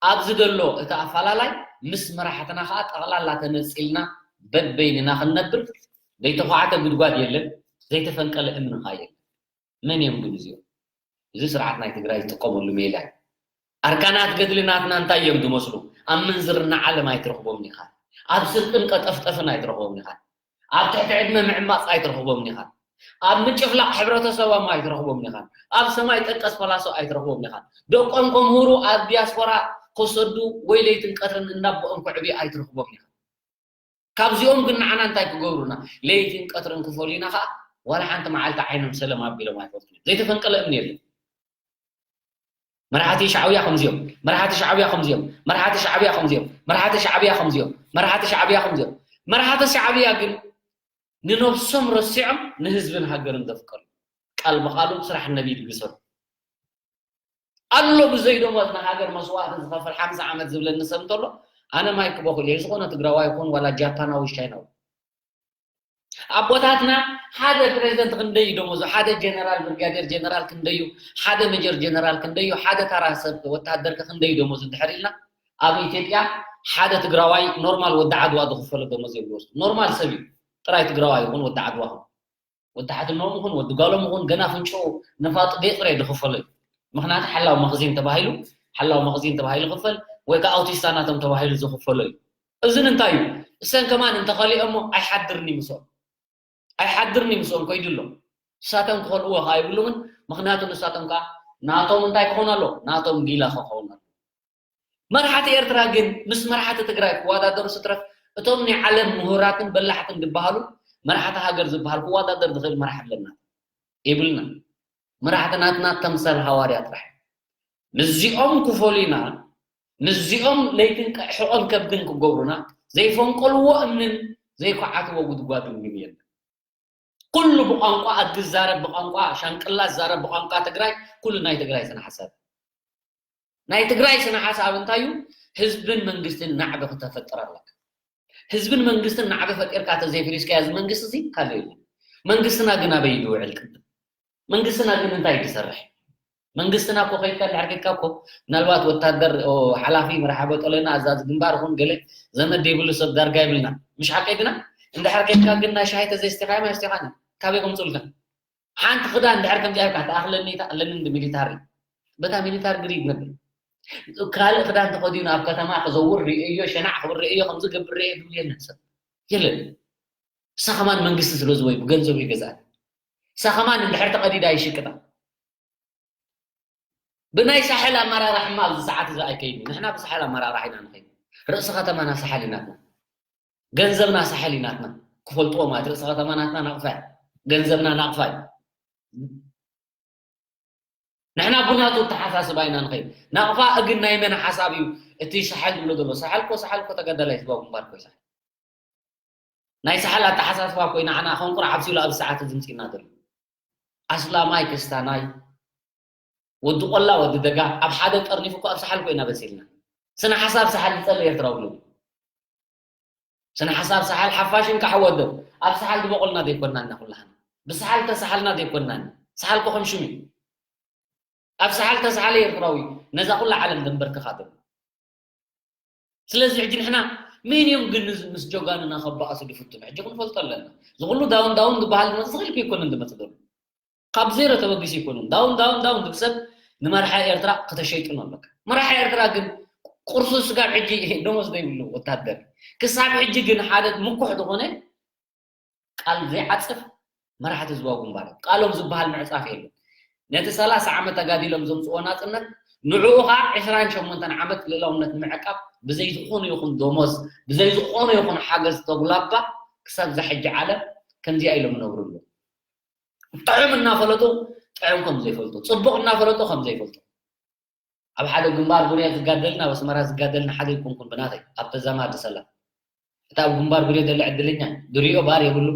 ኣብዚ ዘሎ እቲ ኣፈላላይ ምስ መራሕትና ከዓ ጠቕላላ ተነፂልና በበይንና ክንነብር ዘይተኳዓተ ጉድጓድ የለን፣ ዘይተፈንቀለ እምኒ ከዓ የለን። መን እዮም ግን እዚኦም? እዚ ስርዓት ናይ ትግራይ ዝጥቀመሉ ሜላ እዩ። ኣርካናት ገድሊ ናትና እንታይ እዮም ዝመስሉ? ኣብ ምንዝርና ዓለም ኣይትረኽቦም ኢኻ። ኣብ ስርቅን ቀጠፍጠፍን ኣይትረኽቦም ኢኻ። ኣብ ትሕቲ ዕድመ ምዕማፅ ኣይትረኽቦም ኢኻ። ኣብ ምጭፍላቕ ሕብረተሰባም ኣይትረኽቦም ኢኻ። ኣብ ሰማይ ጠቀስ ፈላሶ ኣይትረኽቦም ኢኻ። ደቆም ከምህሩ ኣብ ዲያስፖራ ከሰዱ ወይ ለይትን ቀትርን እናቦኦም ከዕብዩ ኣይትረኽቦም ኢኻ። ካብዚኦም ግን ንዓና እንታይ ክገብሩና? ለይትን ቀትርን ክፈልዩና ከዓ ዋላ ሓንቲ መዓልቲ ዓይኖም ሰለም ኣቢሎም ኣይፈልጡን እዮም። ዘይተፈንቀለ እምኒ የለን። መራሕቲ ሻዕውያ ከምዚኦም፣ መራሕቲ ሻዕውያ ከምዚኦም፣ መራሕቲ ሻዕውያ ከምዚኦም፣ መራሕቲ ሻዕውያ ከምዚኦም፣ መራሕቲ ሻዕውያ ከምዚኦም። መራሕቲ ሻዕውያ ግን ንነብሶም ረሲዖም ንህዝብን ሃገርን ዘፍቀሩ፣ ቃል ብቃሉ ስራሕ ነቢይ ዝሰርሑ ኣሎ። ብዘይ ደሞዝ ንሃገር መስዋእቲ ዝኸፍል ሓምሳ ዓመት ዝብለኒ ሰብ እንተሎ ኣነ ማይክ በኹል እየ። ዝኾነ ትግራዋይ ይኹን ዋላ ጃፓናዊ ቻይናዊ ኣቦታትና ሓደ ፕሬዚደንት ክንደይ እዩ ደሞዙ? ሓደ ጀነራል ብርጋዴር ጀነራል ክንደዩ? ሓደ ሜጀር ጀነራል ክንደዩ? ሓደ ታራ ሰብ ወታደር ከ ክንደዩ ደሞዙ እንድሕር ኢልና ኣብ ኢትዮጵያ ሓደ ትግራዋይ ኖርማል ወዲ ዓድዋ ዝኽፈሎ ደሞዝ የብልዎ። ኖርማል ሰብ እዩ ጥራይ ትግራዋይ ይኹን ወዲ ዓድዋ ይኹን ወዲ ሓትኖም ይኹን ወዲ ጓሎም ይኹን ገና ፍንጭኡ ንፋጡ ገይፅረ ዝኽፈሎ እዩ። ምኽንያቱ ሓላው መኽዚን ተባሂሉ ሓላው መኽዚን ተባሂሉ ክፈል ወይ ከዓ ኣውቲስታ ናቶም ተባሂሉ ዝኽፈሎ እዩ። እዚ እንታይ እዩ? እሰን ከማን እንተኸሊኦሞ ኣይሓድርን እዩ ምስኦም። ኣይሓድርን እዩ ምስኦም ከይዱ ኣሎ። ንሳቶም ክኸልእዎ ከዓ ይብሉምን። ምኽንያቱ ንሳቶም ከዓ ናቶም እንታይ ክኾኑ ኣሎ? ናቶም ጊላ ክኸውን ኣሎ። መራሕቲ ኤርትራ ግን ምስ መራሕቲ ትግራይ ክወዳደሩ ስትረፍ እቶም ናይ ዓለም ምሁራትን በላሕትን ዝበሃሉ መራሕቲ ሃገር ዝበሃል ክወዳደር ዝኽእል መራሕ ኣለና የብልና። መራሕቲ ናትና ተምሳል ሃዋርያ ጥራሕ። ምስዚኦም ክፈሉና፣ ምስዚኦም ለይትን ቀ- ሕቖን ከብድን ክገብሩና፣ ዘይፈንቀልዎ እምንን ዘይኳዓትዎ ጉድጓድን ግን የለን። ኩሉ ብቋንቋ ኣድጊ ዝዛረብ ብቋንቋ ሻንቅላ ዝዛረብ ብቋንቋ ትግራይ ኩሉ ናይ ትግራይ ስነ ሓሳብ ናይ ትግራይ ስነ ሓሳብ እንታይ እዩ? ህዝብን መንግስትን ናዕቢ ክተፈጥር ኣለካ። ህዝብን መንግስትን ናዕቢ ፈጢርካ ተዘይፍሪስካዮ እዚ መንግስቲ እዚ ካልእ የለን። መንግስትና ግን ኣበይ እዩ ዝውዕል ቅድም? መንግስትና ግን እንታይ እዩ ዝሰርሕ? መንግስትና እኮ ከይድካ እንድሕር ከይድካ እኮ ምናልባት ወታደር ሓላፊ መርሓበ ጠለና ኣዛዚ ግንባር ይኹን ገለ ዘመድ ዘይብሉ ሰብ ዳርጋ ይብልና። ምሽ ሓቀይ ግና እንድሕር ከይድካ ግን ናይ ሻሂ ተዘይስቲኻዮም ኣስቲኻን ካበይ ከምፅልካ ሓንቲ ክዳን እንድሕር ከምዚ ኣይብካ ተኣኽለኒ ተኣኽለኒ እንዲ ሚሊታሪ በታ ሚሊታሪ ግሪ ይነብር ካልእ ክዳን ተኸዲኑ ኣብ ከተማ ክዘውር ርእዮ ሸናዕ ክብል ርእዮ ከምዚ ገብር ርእዮ ዝብል የለን ሰብ የለን። ንሳ ከማን መንግስቲ ስለ ዝወይ ብገንዘቡ ይገዝኣን። ንሳ ከማን እንድሕር ተቐዲዳ ይሽቅጣ። ብናይ ሳሕል ኣመራርሓ እማ ኣብዚ ሰዓት እዚ ኣይከይድን። ንሕና ብሳሕል ኣመራርሓ ኢና ንኸይድ። ርእሲ ከተማና ሳሕል ኢናትና፣ ገንዘብና ሳሕል ኢናትና ክፈልጥዎ ማለት ርእሲ ከተማ ናትና ናቕፋ እዩ። ገንዘብና ናቕፋ እዩ። ንሕና ብናቱ ኣተሓሳስባ ኢና ንኸይድ። ናቕፋ እግን ናይ መን ሓሳብ እዩ እቲ ሳሕል ዝብሎ ዘሎ? ሳሕል ኮ ሳሕል ኮ ተጋዳላይ ህዝባዊ ግንባር ኮ እዩ ሳሕል። ናይ ሳሕል ኣተሓሳስባ ኮ እዩ ንዓና ከንቁር ዓብሲሉ ኣብዚ ሰዓት እዚ ምፅና ዘሎ። ኣስላማይ ክስታናይ ወዲ ቆላ ወዲ ደጋ ኣብ ሓደ ጠርኒፉ እኮ ኣብ ሳሕል እኮ ኢና በሲልና። ስነ ሓሳብ ሳሕል ዝጸልእ ኤርትራዊ ኣሎ። ስነ ሓሳብ ሳሕል ሓፋሽን ካሕ ወደብ ኣብ ሳሕል ዝበቆልና ዘይኮንና ኢና ኩላህና። ብሳሕል ተሳሕልና ዘይኮንና ኢና። ሳሕል እኮ ከም ሽም እዩ። ኣብ ሳሕል ተሳሕለ ኤርትራዊ ነዛ ኩላ ዓለም ደንበርክኻ ዘሎ። ስለዚ ሕጂ ንሕና መን እዮም ግን ምስ ጀጋኑና ከባኣሱ ዝፍትኑ? ሕጂ ክንፈልጦ ኣለና። ዝኩሉ ዳውን ዳውን ዝበሃል ዝመፅእ ዝኽእል ኣይኮነን ዝመፅእ ዘሎ። ካብ ዜሮ ተበጊሱ ኣይኮነን። ዳውን ዳውን ዳውን ዝብል ሰብ ንመርሓ ኤርትራ ከተሸይጥኖ ኣለካ። መርሓ ኤርትራ ግን ቁርሱ ስጋብ ሕጂ ደሞዝ ዘይብሉ ወታደር ክሳብ ሕጂ ግን ሓደ ምኩሕ ዝኾነ ቃል ዘይዓጽፍ መራሕቲ ህዝባዊ ግንባር እዮም። ቃሎም ዝበሃል ምዕጻፍ የለን። ነቲ ሰላሳ ዓመት ተጋዲሎም ዘምፅዎ ናፅነት ንዕኡ ኸዓ ዕስራን ሸሞንተን ዓመት ልእላውነት ምዕቃብ ብዘይ ዝኾነ ይኹን ደሞዝ ብዘይ ዝኾነ ይኹን ሓገዝ ተጉላባ ክሳብ ዛሕጂ ዓለም ከምዚኣ ኢሎም ይነብሩ ኣለዉ። ጥዑም እናፈለጡ ጥዑም ከም ዘይፈልጡ፣ ፅቡቕ እናፈለጡ ከም ዘይፈልጡ። ኣብ ሓደ ግንባር ጉርያ ዝጋደልን ኣብ ኣስመራ ዝጋደልን ሓደ ኣይኮንኩን ብናተይ ኣብ ተዛማዲ ሰላም። እቲ ኣብ ግንባር ጉርያ ዘሎ ዕድለኛ ድሪኦ ባር የብሉ፣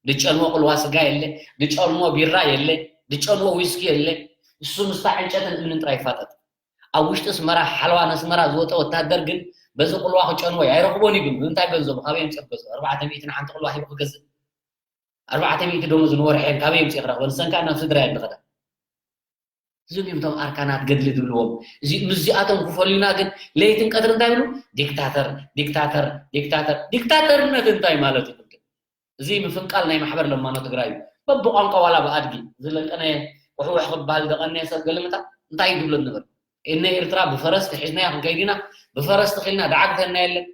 ድጨንዎ ቅልዋ ስጋ የለ፣ ድጨንዎ ቢራ የለ፣ ድጨንዎ ዊስኪ የለ። እሱ ምስታ ዕንጨትን እምንን ጥራይ ይፋጠጥ። ኣብ ውሽጢ ኣስመራ ሓለዋ ነስመራ ዝወፀ ወታደር ግን በዚ ቅልዋ ክጨንዎ ኣይረኽቦን እዩ ግን ብምንታይ ገንዘቡ ካበይ ኣምፅኦ ክገዝኦ ኣርባዕተ ሚእቲ ንሓንቲ ቅልዋ ሂቡ ክገዝእ ኣርባዕተ ሚእቲ ደሞዝ ንወርሐን ካበይ ኣምፅኦ ክረኽበን ንሰን ከዓ ናብ ስድራ እየን ዝኸዳ። እዞም እዮም እቶም ኣርካናት ገድሊ ዝብልዎም። እዚ ምስዚኣቶም ክፈልዩና ግን ለይትን ቀትሪ እንታይ ይብሉ? ዲክታተር ዲክታተር ዲክታተር። ዲክታተርነት እንታይ ማለት እዩ? ቅድም እዚ ምፍንቃል ናይ ማሕበር ለማኖ ትግራይ እዩ። በብቋንቋ ዋላ ብኣድጊ ዝለቀነ ውሕውሕ ክበሃል ዝቐነየ ሰብ ገለመታ እንታይ እዩ ዝብሎ ንብል? እነ ኤርትራ ብፈረስ ክሒዝናያ ክንከይድ ኢና፣ ብፈረስ ተኺልና ዳዕግተና የለን።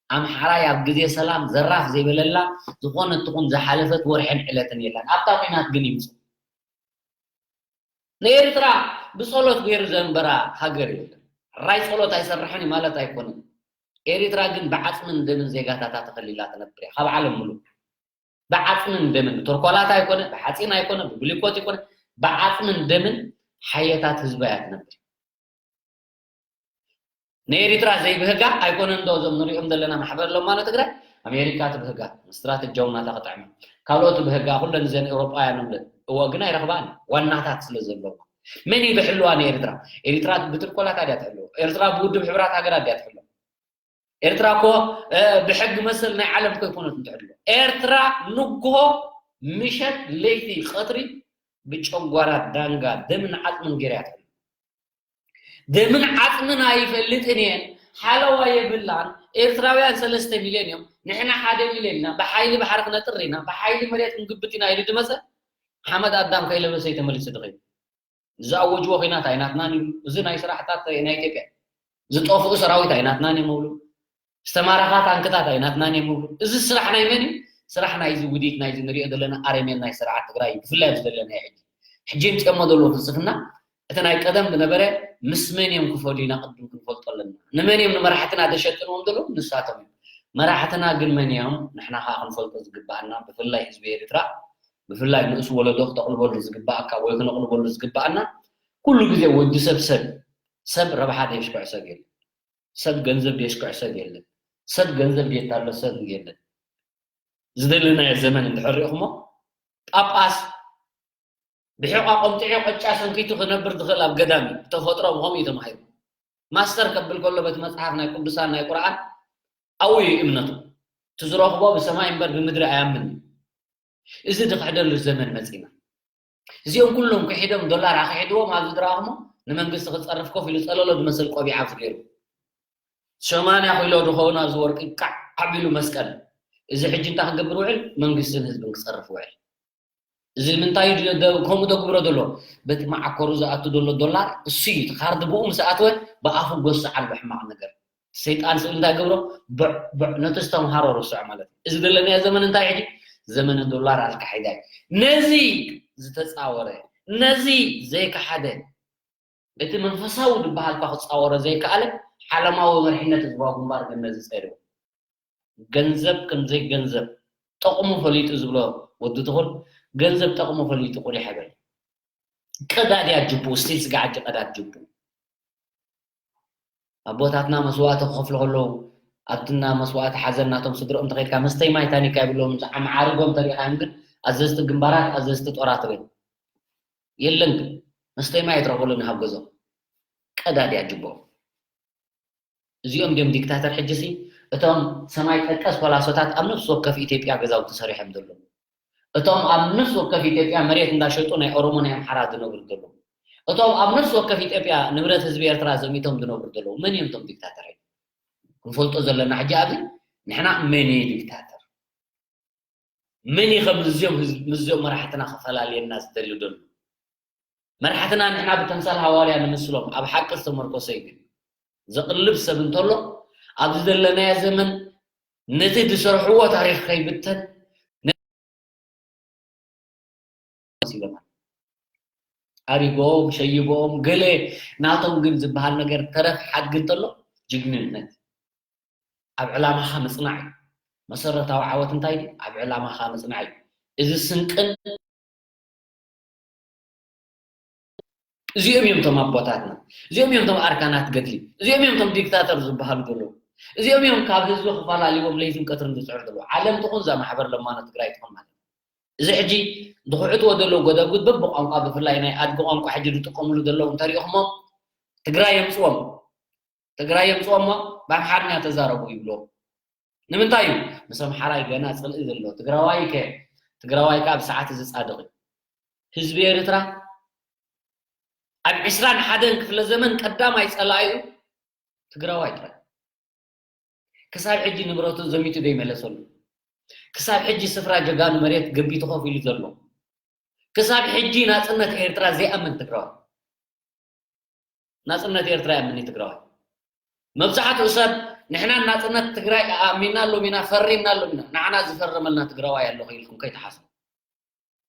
ኣምሓራይ ኣብ ግዜ ሰላም ዘራፍ ዘይበለላ ዝኾነት ትኹን ዝሓለፈት ወርሕን ዕለትን የላን። ኣብታ ኲናት ግን ይምፅእ። ንኤርትራ ብጸሎት ገይሩ ዘንበራ ሃገር የለን። ሕራይ ጸሎት ኣይሰርሕን እዩ ማለት ኣይኮነን። ኤርትራ ግን ብዓጽምን ደምን ዜጋታታ ተኸሊላ ትነብር እያ። ካብ ዓለም ምሉእ ብዓጽምን ደምን ብተርኮላት ኣይኮነ፣ ብሓጺን ኣይኮነ፣ ብብሊኮት ኣይኮነ፣ ብዓጽምን ደምን ሓየታት ህዝባ እያ ትነብር። ንኤሪትራ ዘይብህጋ ኣይኮነን ዶ እዞም ንሪኦም ዘለና ማሕበር ለማኖ ትግራይ ኣሜሪካ ትብህጋ ስትራተጂያዊ ናታ ክጥዕማ ካልኦት ብህጋ ኩለን እዘን ኤውሮጳውያን እብለን እዎ ግን ኣይረኽባን ዋናታት ስለ ዘለዋ መን እዩ ዝሕልዋ ንኤሪትራ ኤሪትራ ብትልኮላታ ድያ ትሕልዎ ኤርትራ ብውድብ ሕብራት ሃገራት ድያ ትሕልዎ ኤርትራ እኮ ብሕጊ መሰል ናይ ዓለም እኮ ኣይኮነትን ትሕልዎ ኤርትራ ንግሆ ምሸት ለይቲ ቀትሪ ብጨጓራ ዳንጋ ደምን ዓፅምን ገይራ እያ ትሕልዎ ደምን ዓፅምን ኣይፈልጥን እየን ሓለዋ የብላን ኤርትራውያን ሰለስተ ሚልዮን እዮም ንሕና ሓደ ሚልዮን ኢና ብሓይሊ ባሕሪ ክነጥር ኢና ብሓይሊ መሬት ክንግብት ኢና ኢሉ ድመፀ ሓመድ ኣዳም ከይለበሰ እዩ ተመሊሱ ድኸይዱ ዝኣወጅዎ ኹናት ኣይናትናን ይብሉ እዚ ናይ ስራሕታት ናይ ኢትዮጵያ ዝጠፍኡ ሰራዊት ኣይናትናን እዮም ይብሉ ዝተማረኻ ታንክታት ኣይናትናን እዮም ይብሉ እዚ ስራሕ ናይ መን እዩ ስራሕ ናይዚ ውዲት ናይዚ ንሪኦ ዘለና ኣረሜን ናይ ስርዓት ትግራይ እዩ ብፍላይ ኣብዚ ዘለና ሕጂ ሕጂ የምፅኦሞ ዘለዉ ፍልስፍና እቲ ናይ ቀደም ዝነበረ ምስ መን እዮም ክፈሉና ቅድም ክንፈልጦ ኣለና። ንመን እዮም ንመራሕትና ዘሸጥንዎም ዘለዉ? ንሳቶም እዮም። መራሕትና ግን መን እዮም? ንሕና ከኣ ክንፈልጦ ዝግባኣና፣ ብፍላይ ህዝቢ ኤርትራ፣ ብፍላይ ንእስ ወለዶ ክተቕልበሉ ዝግባኣካ ወይ ክነቕልበሉ ዝግባኣና፣ ኩሉ ግዜ ወዲ ሰብ ሰብ፣ ሰብ ረብሓ ዘየሽክዖ ሰብ የለን። ሰብ ገንዘብ ዘየሽክዖ ሰብ የለን። ሰብ ገንዘብ ዘየታሎ ሰብ የለን። ዝደለናዮ ዘመን እንድሕር ሪእኹሞ፣ ጳጳስ ብሒቋ ቆምጢዑ ቅጫ ሰንኪቱ ክነብር ዝኽእል ኣብ ገዳም እዩ። ብተፈጥሮ ብኸምኡ እዩ ተማሂሩ። ማስተር ከብል ከሎ በቲ መጽሓፍ ናይ ቅዱሳን ናይ ቁርኣን ኣብኡ እዩ እምነቱ። እቲ ዝረኽቦ ብሰማይ እምበር ብምድሪ ኣያምን እዩ። እዚ ዝኽሕደሉ ዘመን መጺና። እዚኦም ኩሎም ክሒዶም ዶላር ኣኽሒድዎም ኣብዚ ዝረኣኹሞ ንመንግስቲ ክጸርፍ ኮፍ ኢሉ ጸለሎ ዝመስል ቆቢዕ ኣብዚ ገይሩ። ሰማንያ ኪሎ ዝኸውን ኣብዚ ወርቂ ቃዕ ኣቢሉ መስቀል። እዚ ሕጂ እንታይ ክገብር ውዕል? መንግስትን ህዝብን ክጸርፍ ውዕል። እዚ ምንታይ እዩ ደ-፣ ከምኡ ተግብሮ ዘሎ? በቲ መዓኮሩ ዝኣቱ ዘሎ ዶላር እሱ እዩ። እቲ ካርድ ብኡ ምስ ኣተወ ብኣፉ ጎስዕ ኣሎ ሕማቕ ነገር። ሰይጣን ስእሊ እንታይ ገብሮ? ብዕ፣ ብዕ፣ ነቲ ዝተምሃሮ ርስዖ ማለት እዩ። እዚ ዘለናዮ ዘመን እንታይ ሕጂ? ዘመነ ዶላር ኣልካሒዳ እዩ። ነዚ ዝተጻወረ፣ ነዚ ዘይከሓደ፣ እቲ መንፈሳዊ ዝበሃል እኳ ክጻወሮ ዘይከኣለ ዓለማዊ መሪሕነት ህዝባዊ ግንባር ግን ነዚ ጸርዎ። ገንዘብ ከም ዘይገንዘብ ጠቕሙ ፈሊጡ ዝብሎ ወዲ ትኹል፣ ገንዘብ ጠቕሙ ፈሊጡ ቁሊሕ ኣይበል። ቀዳድያ ጅቡ፣ ስቲል ስጋዕ ቀዳድ ጅቡ። ኣቦታትና መስዋእቲ ክኸፍሉ ከለዉ፣ ኣብትና መስዋእቲ ሓዘን ናቶም ስድርኦም ተኸይድካ መስተይ ማይ ታኒካ ይብሎም፣ መዓርጎም ተሪእኻዮም ግን ኣዘዝቲ ግንባራት፣ ኣዘዝቲ ጦራት ርእ የለን። ግን መስተይ ማይ ኣይትረኽበሉን ካብ ገዝኦም። ቀዳድያ ጅቦ። እዚኦም ድዮም ዲክታተር? ሕጂሲ እቶም ሰማይ ጠቀስ ፓላሶታት ኣብ ነፍሲ ወከፍ ኢትዮጵያ ገዛውቲ ሰሪሖም ዘለዉ፣ እቶም ኣብ ነፍሲ ወከፍ ኢትዮጵያ መሬት እንዳሸጡ ናይ ኦሮሞ ናይ ኣምሓራ ዝነብሩ ዘለዉ፣ እቶም ኣብ ነፍሲ ወከፍ ኢትዮጵያ ንብረት ህዝቢ ኤርትራ ዘሚቶም ዝነብሩ ዘለዉ መን እዮም እቶም ዲክታተር? ክንፈልጦ ዘለና ሕጂ ኣብዚ ንሕና መን እዩ ዲክታተር? መን እዩ ከም ምስዚኦም ህዝቢ፣ ምስዚኦም መራሕትና ክፈላልየና ዝደሊ ዘሎ? መራሕትና ንሕና ብተምሳል ሃዋርያ ንምስሎም፣ ኣብ ሓቂ ዝተመርኮሰ እዩ። ግን ዘቕልብ ሰብ እንተሎ፣ ኣብዚ ዘለናዮ ዘመን ነቲ ዝሰርሕዎ ታሪኽ ከይብተን ኢሎም ኣሪጎም፣ ሸይቦም፣ ገለ ናቶም ግን ዝበሃል ነገር ተረፍ ሓድጊ እንተሎ፣ ጅግንነት። ኣብ ዕላማኻ ምጽናዕ እዩ። መሰረታዊ ዓወት እንታይ ድዩ? ኣብ ዕላማኻ ምጽናዕ እዩ። እዚ ስንቅን እዚኦም እዮም እቶም ኣቦታትና፣ እዚኦም እዮም እቶም ኣርካናት ገድሊ፣ እዚኦም እዮም እቶም ዲክታተር ዝበሃሉ ዘለዉ፣ እዚኦም እዮም ካብ ህዝቢ ክፈላልዎም ለይትን ቀትርን ዝጽዕሩ ዘለዉ። ዓለም ትኹን እዛ ማሕበር ለማኖ ትግራይ ትኹን ማለት እዩ። እዚ ሕጂ ዝኹዕትዎ ዘለዉ ጎዳጉድ በብቋንቋ፣ ብፍላይ ናይ ኣድጊ ቋንቋ ሕጂ ዝጥቀምሉ ዘለዉ እንተሪእኹሞ፣ ትግራይ የምፅዎም፣ ትግራይ የምፅዎም እሞ ብኣምሓርኛ ተዛረቡ ይብሎም። ንምንታይ እዩ? ምስ ኣምሓራይ ገና ፅልኢ ዘሎ። ትግራዋይ ከ፣ ትግራዋይ ከ ኣብ ሰዓት እዚ ፃድቕ እዩ። ህዝቢ ኤርትራ ኣብ ዕስራን ሓደን ክፍለ ዘመን ቀዳማይ ጸላኢኡ ትግራዋይ ጥራይ። ክሳብ ሕጂ ንብረቱ ዘሚቱ ዘይመለሰሉ፣ ክሳብ ሕጂ ስፍራ ጀጋኑ መሬት ገቢቱ ኮፍ ኢሉ ዘሎ፣ ክሳብ ሕጂ ናጽነት ኤርትራ ዘይኣምን ትግራዋይ፣ ናጽነት ኤርትራ ይኣምን እዩ ትግራዋይ። መብዛሕትኡ ሰብ ንሕና ናጽነት ትግራይ ኣሚንናሎም ኢና፣ ፈሪምናሎም ኢና፣ ንዓና ዝፈረመልና ትግራዋይ ኣሎ ኢልኩም ከይትሓስቡ።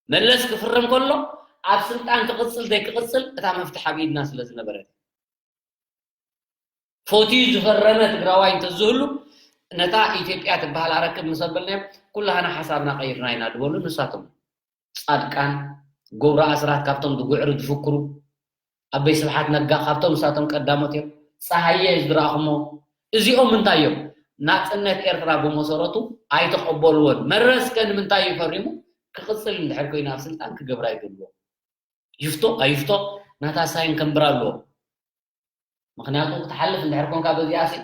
መለስ ክፍርም ከሎ ኣብ ስልጣን ክቕጽል ዘይክቕጽል እታ መፍትሕ ኣብ ኢድና ስለ ዝነበረት። ፎትዩ ዝፈረመ ትግራዋይ እንተዝህሉ ነታ ኢትዮጵያ ትበሃል ኣረክብ ምስ ኣበልናዮም ኩላህና ሓሳብና ቀይርና ኢና ዝበሉ ንሳቶም። ጻድቃን፣ ገብሩ ኣስራት ካብቶም ዝጉዕሩ ዝፍክሩ፣ ኣበይ ስብሓት ነጋ ካብቶም ንሳቶም ቀዳሞት እዮም። ጸሃየ ዝረኣኹሞ እዚኦም እንታይ እዮም? ናጽነት ኤርትራ ብመሰረቱ ኣይተቐበልዎን። መረስ ከ ንምንታይ እዩ ፈሪሙ? ክቕጽል እንድሕር ኮይኑ ኣብ ስልጣን ክገብር ኣይደልዎ። ይፍቶ ኣይፍቶ ናታ ሳይን ከንብር ኣለዎ። ምኽንያቱ ክትሓልፍ እንድሕር ኮንካ በዚኣ ሲ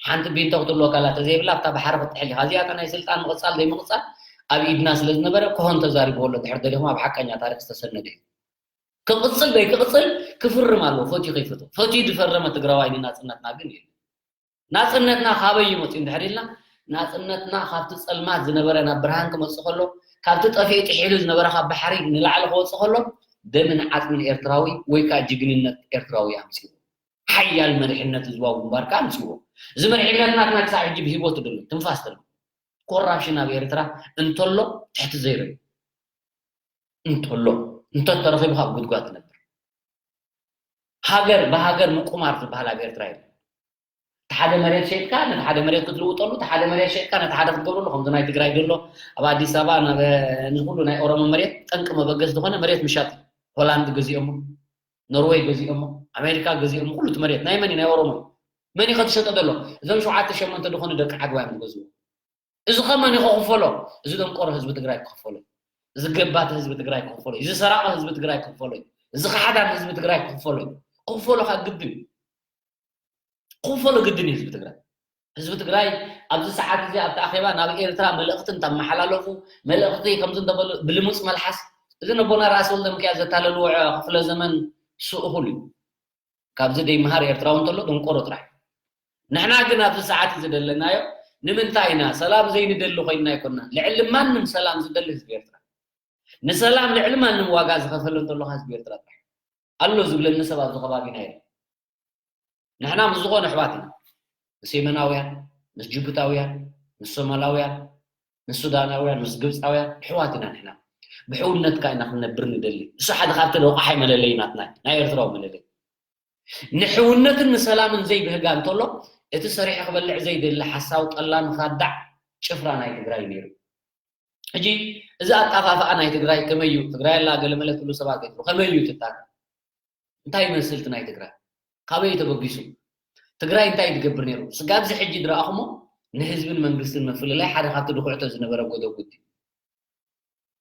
ሓንቲ ቢንቶ ክትህልወካ ኣላ፣ ተዘይብላ ኣብታ ባሕሪ ክትጥሕል ኢኻ። እዚኣታ ናይ ስልጣን ምቕጻል ዘይምቕጻል ኣብ ኢድና ስለ ዝነበረ ኮሆን ተዛሪብዎ ኣሎ። እንድሕር ደሊኹም ኣብ ሓቀኛ ታሪኽ ዝተሰነደ እዩ። ክቕጽል ዘይክቕጽል ክፍርም ኣለዎ፣ ፈትዩ ከይፈትዎ። ፈትዩ ዝፈረመ ትግራዋይ ንናጽነትና ግን የለን። ናጽነትና ካበይ እዩ መጺኡ እንድሕር ኢልና፣ ናጽነትና ካብቲ ጸልማት ዝነበረ ናብ ብርሃን ክመጽእ ከሎ፣ ካብቲ ጠፊኡ ጥሒሉ ዝነበረ ካብ ባሕሪ ንላዕሊ ክወጽእ ከሎ፣ ደምን ዓጽምን ኤርትራዊ ወይ ከኣ ጅግንነት ኤርትራዊ ኣምጺእዎ። ሓያል መሪሕነት ህዝባዊ ግንባር ከኣ ኣምጺእዎ። እዚ መሪሕነት ናትና ክሳብ ሕጂ ብህይወት ዘሎ፣ ትንፋስ ዘሎ። ኮራፕሽን ኣብ ኤርትራ እንተሎ ትሕቲ ዘይሮ እዩ። እንተሎ፣ እንተተረኺቡ ካብ ጉድጓድ ትነብር። ሃገር ብሃገር ምቁማር ዝበሃል ኣብ ኤርትራ የለን። እቲ ሓደ መሬት ሸይጥካ ነቲ ሓደ መሬት ክትልውጠሉ፣ እቲ ሓደ መሬት ሸይጥካ ነቲ ሓደ ክትገብረሉ፣ ከምዚ ናይ ትግራይ ዘሎ ኣብ ኣዲስ ኣበባ ናብ ንኩሉ ናይ ኦሮሞ መሬት ጠንቂ መበገስ ዝኾነ መሬት ምሻጥ፣ ሆላንድ ገዚኦሞ፣ ኖርዌይ ገዚኦሞ፣ ኣሜሪካ ገዚኦሞ፣ ኩሉ እቲ መሬት ናይ መን እዩ? ናይ ኦሮሞ እዩ። መን እዩ ከትሸጦ ዘሎ? እዞም ሸውዓተ ሸሞንተ ዝኾኑ ደቂ ዓግባ እዮም ዝገዝኡ። እዚ ከመን እዩ ክኽፈሎ? እዚ ደንቆሮ ህዝቢ ትግራይ ክኽፈሎ እዩ። እዚ ገባቲ ህዝቢ ትግራይ ክኽፈሎ እዩ። እዚ ሰራቂ ህዝቢ ትግራይ ክኽፈሎ እዩ። እዚ ኻሕዳም ህዝቢ ትግራይ ክኽፈሎ እዩ። ክኽፈሎ ከዓ ግድን እዩ። ክኽፈሎ ግድን እዩ ህዝቢ ትግራይ። ህዝቢ ትግራይ ኣብዚ ሰዓት እዚ ኣብቲ ኣኼባ ናብ ኤርትራ መልእኽቲ እንተመሓላለፉ፣ መልእኽቲ ከምዚ እንተበሉ ብልሙፅ መልሓስ፣ እዚ ነቦና ራእሲ ወልደ ሚካኤል ዘታለልዎ ክፍለ ዘመን ስእኹል እዩ። ካብዚ ደይምሃር ኤርትራዊ እንተሎ ደንቆሮ ጥራሕ። ንሕና ግን ኣብዚ ሰዓት እዚ ዘለናዮ ንምንታይ ኢና ሰላም ዘይንደሊ ኮይንና ኣይኮንና። ልዕሊ ማንም ሰላም ዝደሊ ህዝቢ ኤርትራ። ንሰላም ልዕሊ ማንም ዋጋ ዝኸፈለ እንተሎ ህዝቢ ኤርትራ ጥራሕ። ኣሎ ዝብለኒ ሰብ ኣብዚ ከባቢና የለን። ንሕና ምስ ዝኾነ ኣሕዋት ኢና። ምስ የመናውያን፣ ምስ ጅቡታውያን፣ ምስ ሶማላውያን፣ ምስ ሱዳናውያን፣ ምስ ግብፃውያን ኣሕዋት ኢና ንሕና። ብሕውነት ከኣ ኢና ክንነብር ንደሊ። እሱ ሓደ ካብቲ ረቋሓይ መለለይ ናትና እዩ፣ ናይ ኤርትራዊ መለለይ። ንሕውነትን ንሰላምን ዘይብህጋ እንተሎ፣ እቲ ሰሪሑ ክበልዕ ዘይደሊ ሓሳዊ ጠላሚ ኻዳዕ ጭፍራ ናይ ትግራይ ነይሩ። ሕጂ እዚ ኣጣፋፍኣ ናይ ትግራይ ከመይ እዩ? ትግራይ ኣላ ገለ መለ ትብሉ ሰባት ከይትብሉ፣ ከመይ እዩ ትጣ-? እንታይ ይመስል እቲ ናይ ትግራይ? ካበይ እዩ ተበጊሱ? ትግራይ እንታይ ትገብር ነይሩ? ስጋብ እዚ ሕጂ ዝረኣኹሞ ንህዝብን መንግስትን ምፍልላይ ሓደ ካብቲ ድኹዕቶ ዝነበረ ጎደጉድ እዩ።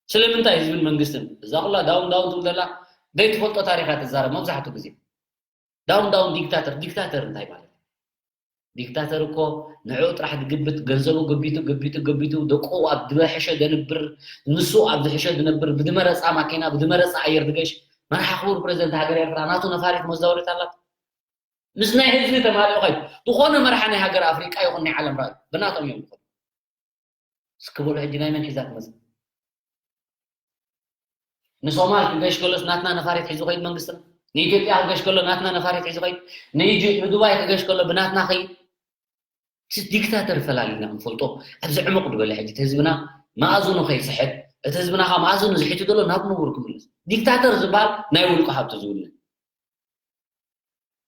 ስለምንታይ ህዝብን መንግስትን? እዛ ኩላ ዳውን ዳውን ትብል ዘላ ዘይትፈልጦ ታሪኻ ትዛረብ መብዛሕትኡ ግዜ። ዳውን ዳውን ዲክታተር፣ ዲክታተር እንታይ ማለት እዩ? ዲክታተር እኮ ንዕኡ ጥራሕ ዝግብት፣ ገንዘቡ ገቢቱ ገቢቱ ገቢቱ ደቁ ኣብ ዝበሐሸ ዘንብር፣ ንሱ ኣብ ዝሕሸ ዝነብር፣ ብዝመረፃ ማኪና ብዝመረፃ ኣየር ዝገሽ መርሓ ክቡር ፕሬዝደንት ሃገር ኤርትራ ናቱ ነፋሪት መዛወሪት ኣላት። ምስ ናይ ህዝቢ ተማሪቑ ኸይዱ ዝኾነ መርሓ ናይ ሃገር ኣፍሪቃ ይኹን ናይ ዓለም ራእዩ ብናቶም እዮም ዝኾኑ። እስኪ በሉ ሕጂ ናይ መን ሒዛ ትመጽእ? ንሶማል ክገሽ ከሎስ ናትና ነፋሪት ሒዙ ኸይድ መንግስትና። ንኢትዮጵያ ክገሽ ከሎ ናትና ነፋሪት ሒዙ ኸይድ። ንኢጅ-፣ ንዱባይ ክገሽ ከሎ ብናትና ኸይድ። እቲ ዲክታተር ፈላሊና ክንፈልጦ ኣብዚ ዕሙቕ ዝበለ ሕጂ እቲ ህዝብና መኣዝኑ ከይስሕት፣ እቲ ህዝብና ኸዓ መኣዝኑ ዝሒቱ ዘሎ ናብ ንቡር ክምለስ። ዲክታተር ዝበሃል ናይ ውልቁ ሃብቱ ዝውንን።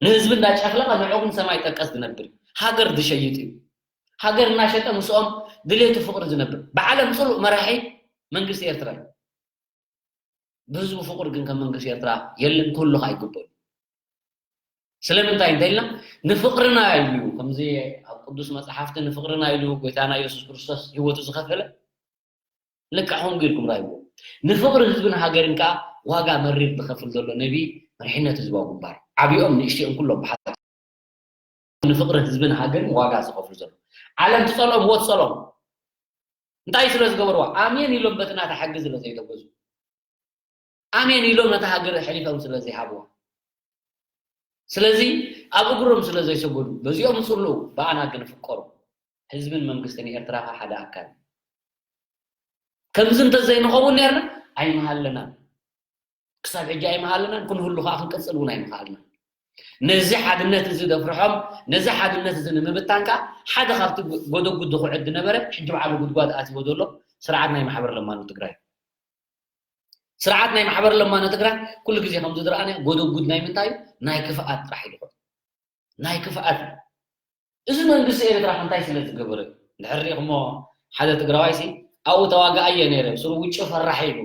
ንህዝቢ እንዳጨፍለቐ ንዑ ግን ሰማይ ጠቀስ ዝነብር እዩ። ሃገር ዝሸይጥ እዩ። ሃገር እናሸጠ ምስኦም ድሌቱ ፍቕሪ ዝነብር። ብዓለም ጽሉእ መራሒ መንግስቲ ኤርትራ እዩ። ብህዝቡ ፍቕሪ ግን ከም መንግስቲ ኤርትራ የለን፣ ክህሉ ኸዓ ኣይግበኦን። ስለምንታይ እንተኢልና ንፍቕርና ኢሉ፣ ከምዚ ኣብ ቅዱስ መጽሓፍቲ ንፍቕርና ኢሉ ጎይታና ኢየሱስ ክርስቶስ ህይወቱ ዝኸፈለ ልክዕ ከምኡ ጌርኩም ርኣይዎ። ንፍቕሪ ህዝብን ሃገርን ከኣ ዋጋ መሪር ዝኸፍል ዘሎ ነቢ መሪሕነት ህዝባዊ ግንባር። ዓቢኦም ንእሽቲኦም ኩሎም ብሓባር ንፍቕሪ ህዝብን ሃገርን ዋጋ ዝኸፍሉ ዘሎ። ዓለም ትጸልኦም፣ እዎ ትጸልኦም። እንታይ ስለ ዝገበርዋ? ኣሜን ኢሎም በቲ ናታ ሕጊ ስለ ዘይተገዙ። ኣሜን ኢሎም ነታ ሃገር ኣሕሊፎም ስለ ዘይሃብዋ። ስለዚ ኣብ እግሮም ስለ ዘይሰገዱ፣ በዚኦም ጽልኡ፣ ብኣና ግን ፍቀሩ። ህዝብን መንግስትን ኤርትራ ከኣ ሓደ ኣካል። ከምዚ እንተዘይንኸውን ነርና፣ ኣይምሃለናን። ክሳብ ሕጂ ኣይምሃለናን፣ ክንህሉ ከኣ ክንቅጽል እውን ኣይምኸኣልናን። ነዚ ሓድነት እዚ ዘፍርሖም፣ ነዚ ሓድነት እዚ ንምብታን ከኣ ሓደ ካብቲ ጎ-፣ ጎደጉድ ዝኹዕት ዝነበረ፣ ሕጂ በዓሉ ጉድጓድ ኣትይዎ ዘሎ ስርዓት ናይ ማሕበር ለማኖ ትግራይ። ስርዓት ናይ ማሕበር ለማኖ ትግራይ ኩሉ ግዜ ከም ዝረኣናዮ ጎደጉድ ናይ ምንታይ እዩ? ናይ ክፍኣት ጥራሕ እዩ ዝኹዕት። ናይ ክፍኣት እዩ። እዚ መንግስቲ ኤርትራ ከ እንታይ ስለ ዝገበረ እዩ? እንድሕር ሪኢኹሞ ሓደ ትግራዋይ ሲ ኣብኡ ተዋጋኣየ ነይረ፣ ስሩ ውጩ ፈራሕ ኢሉ።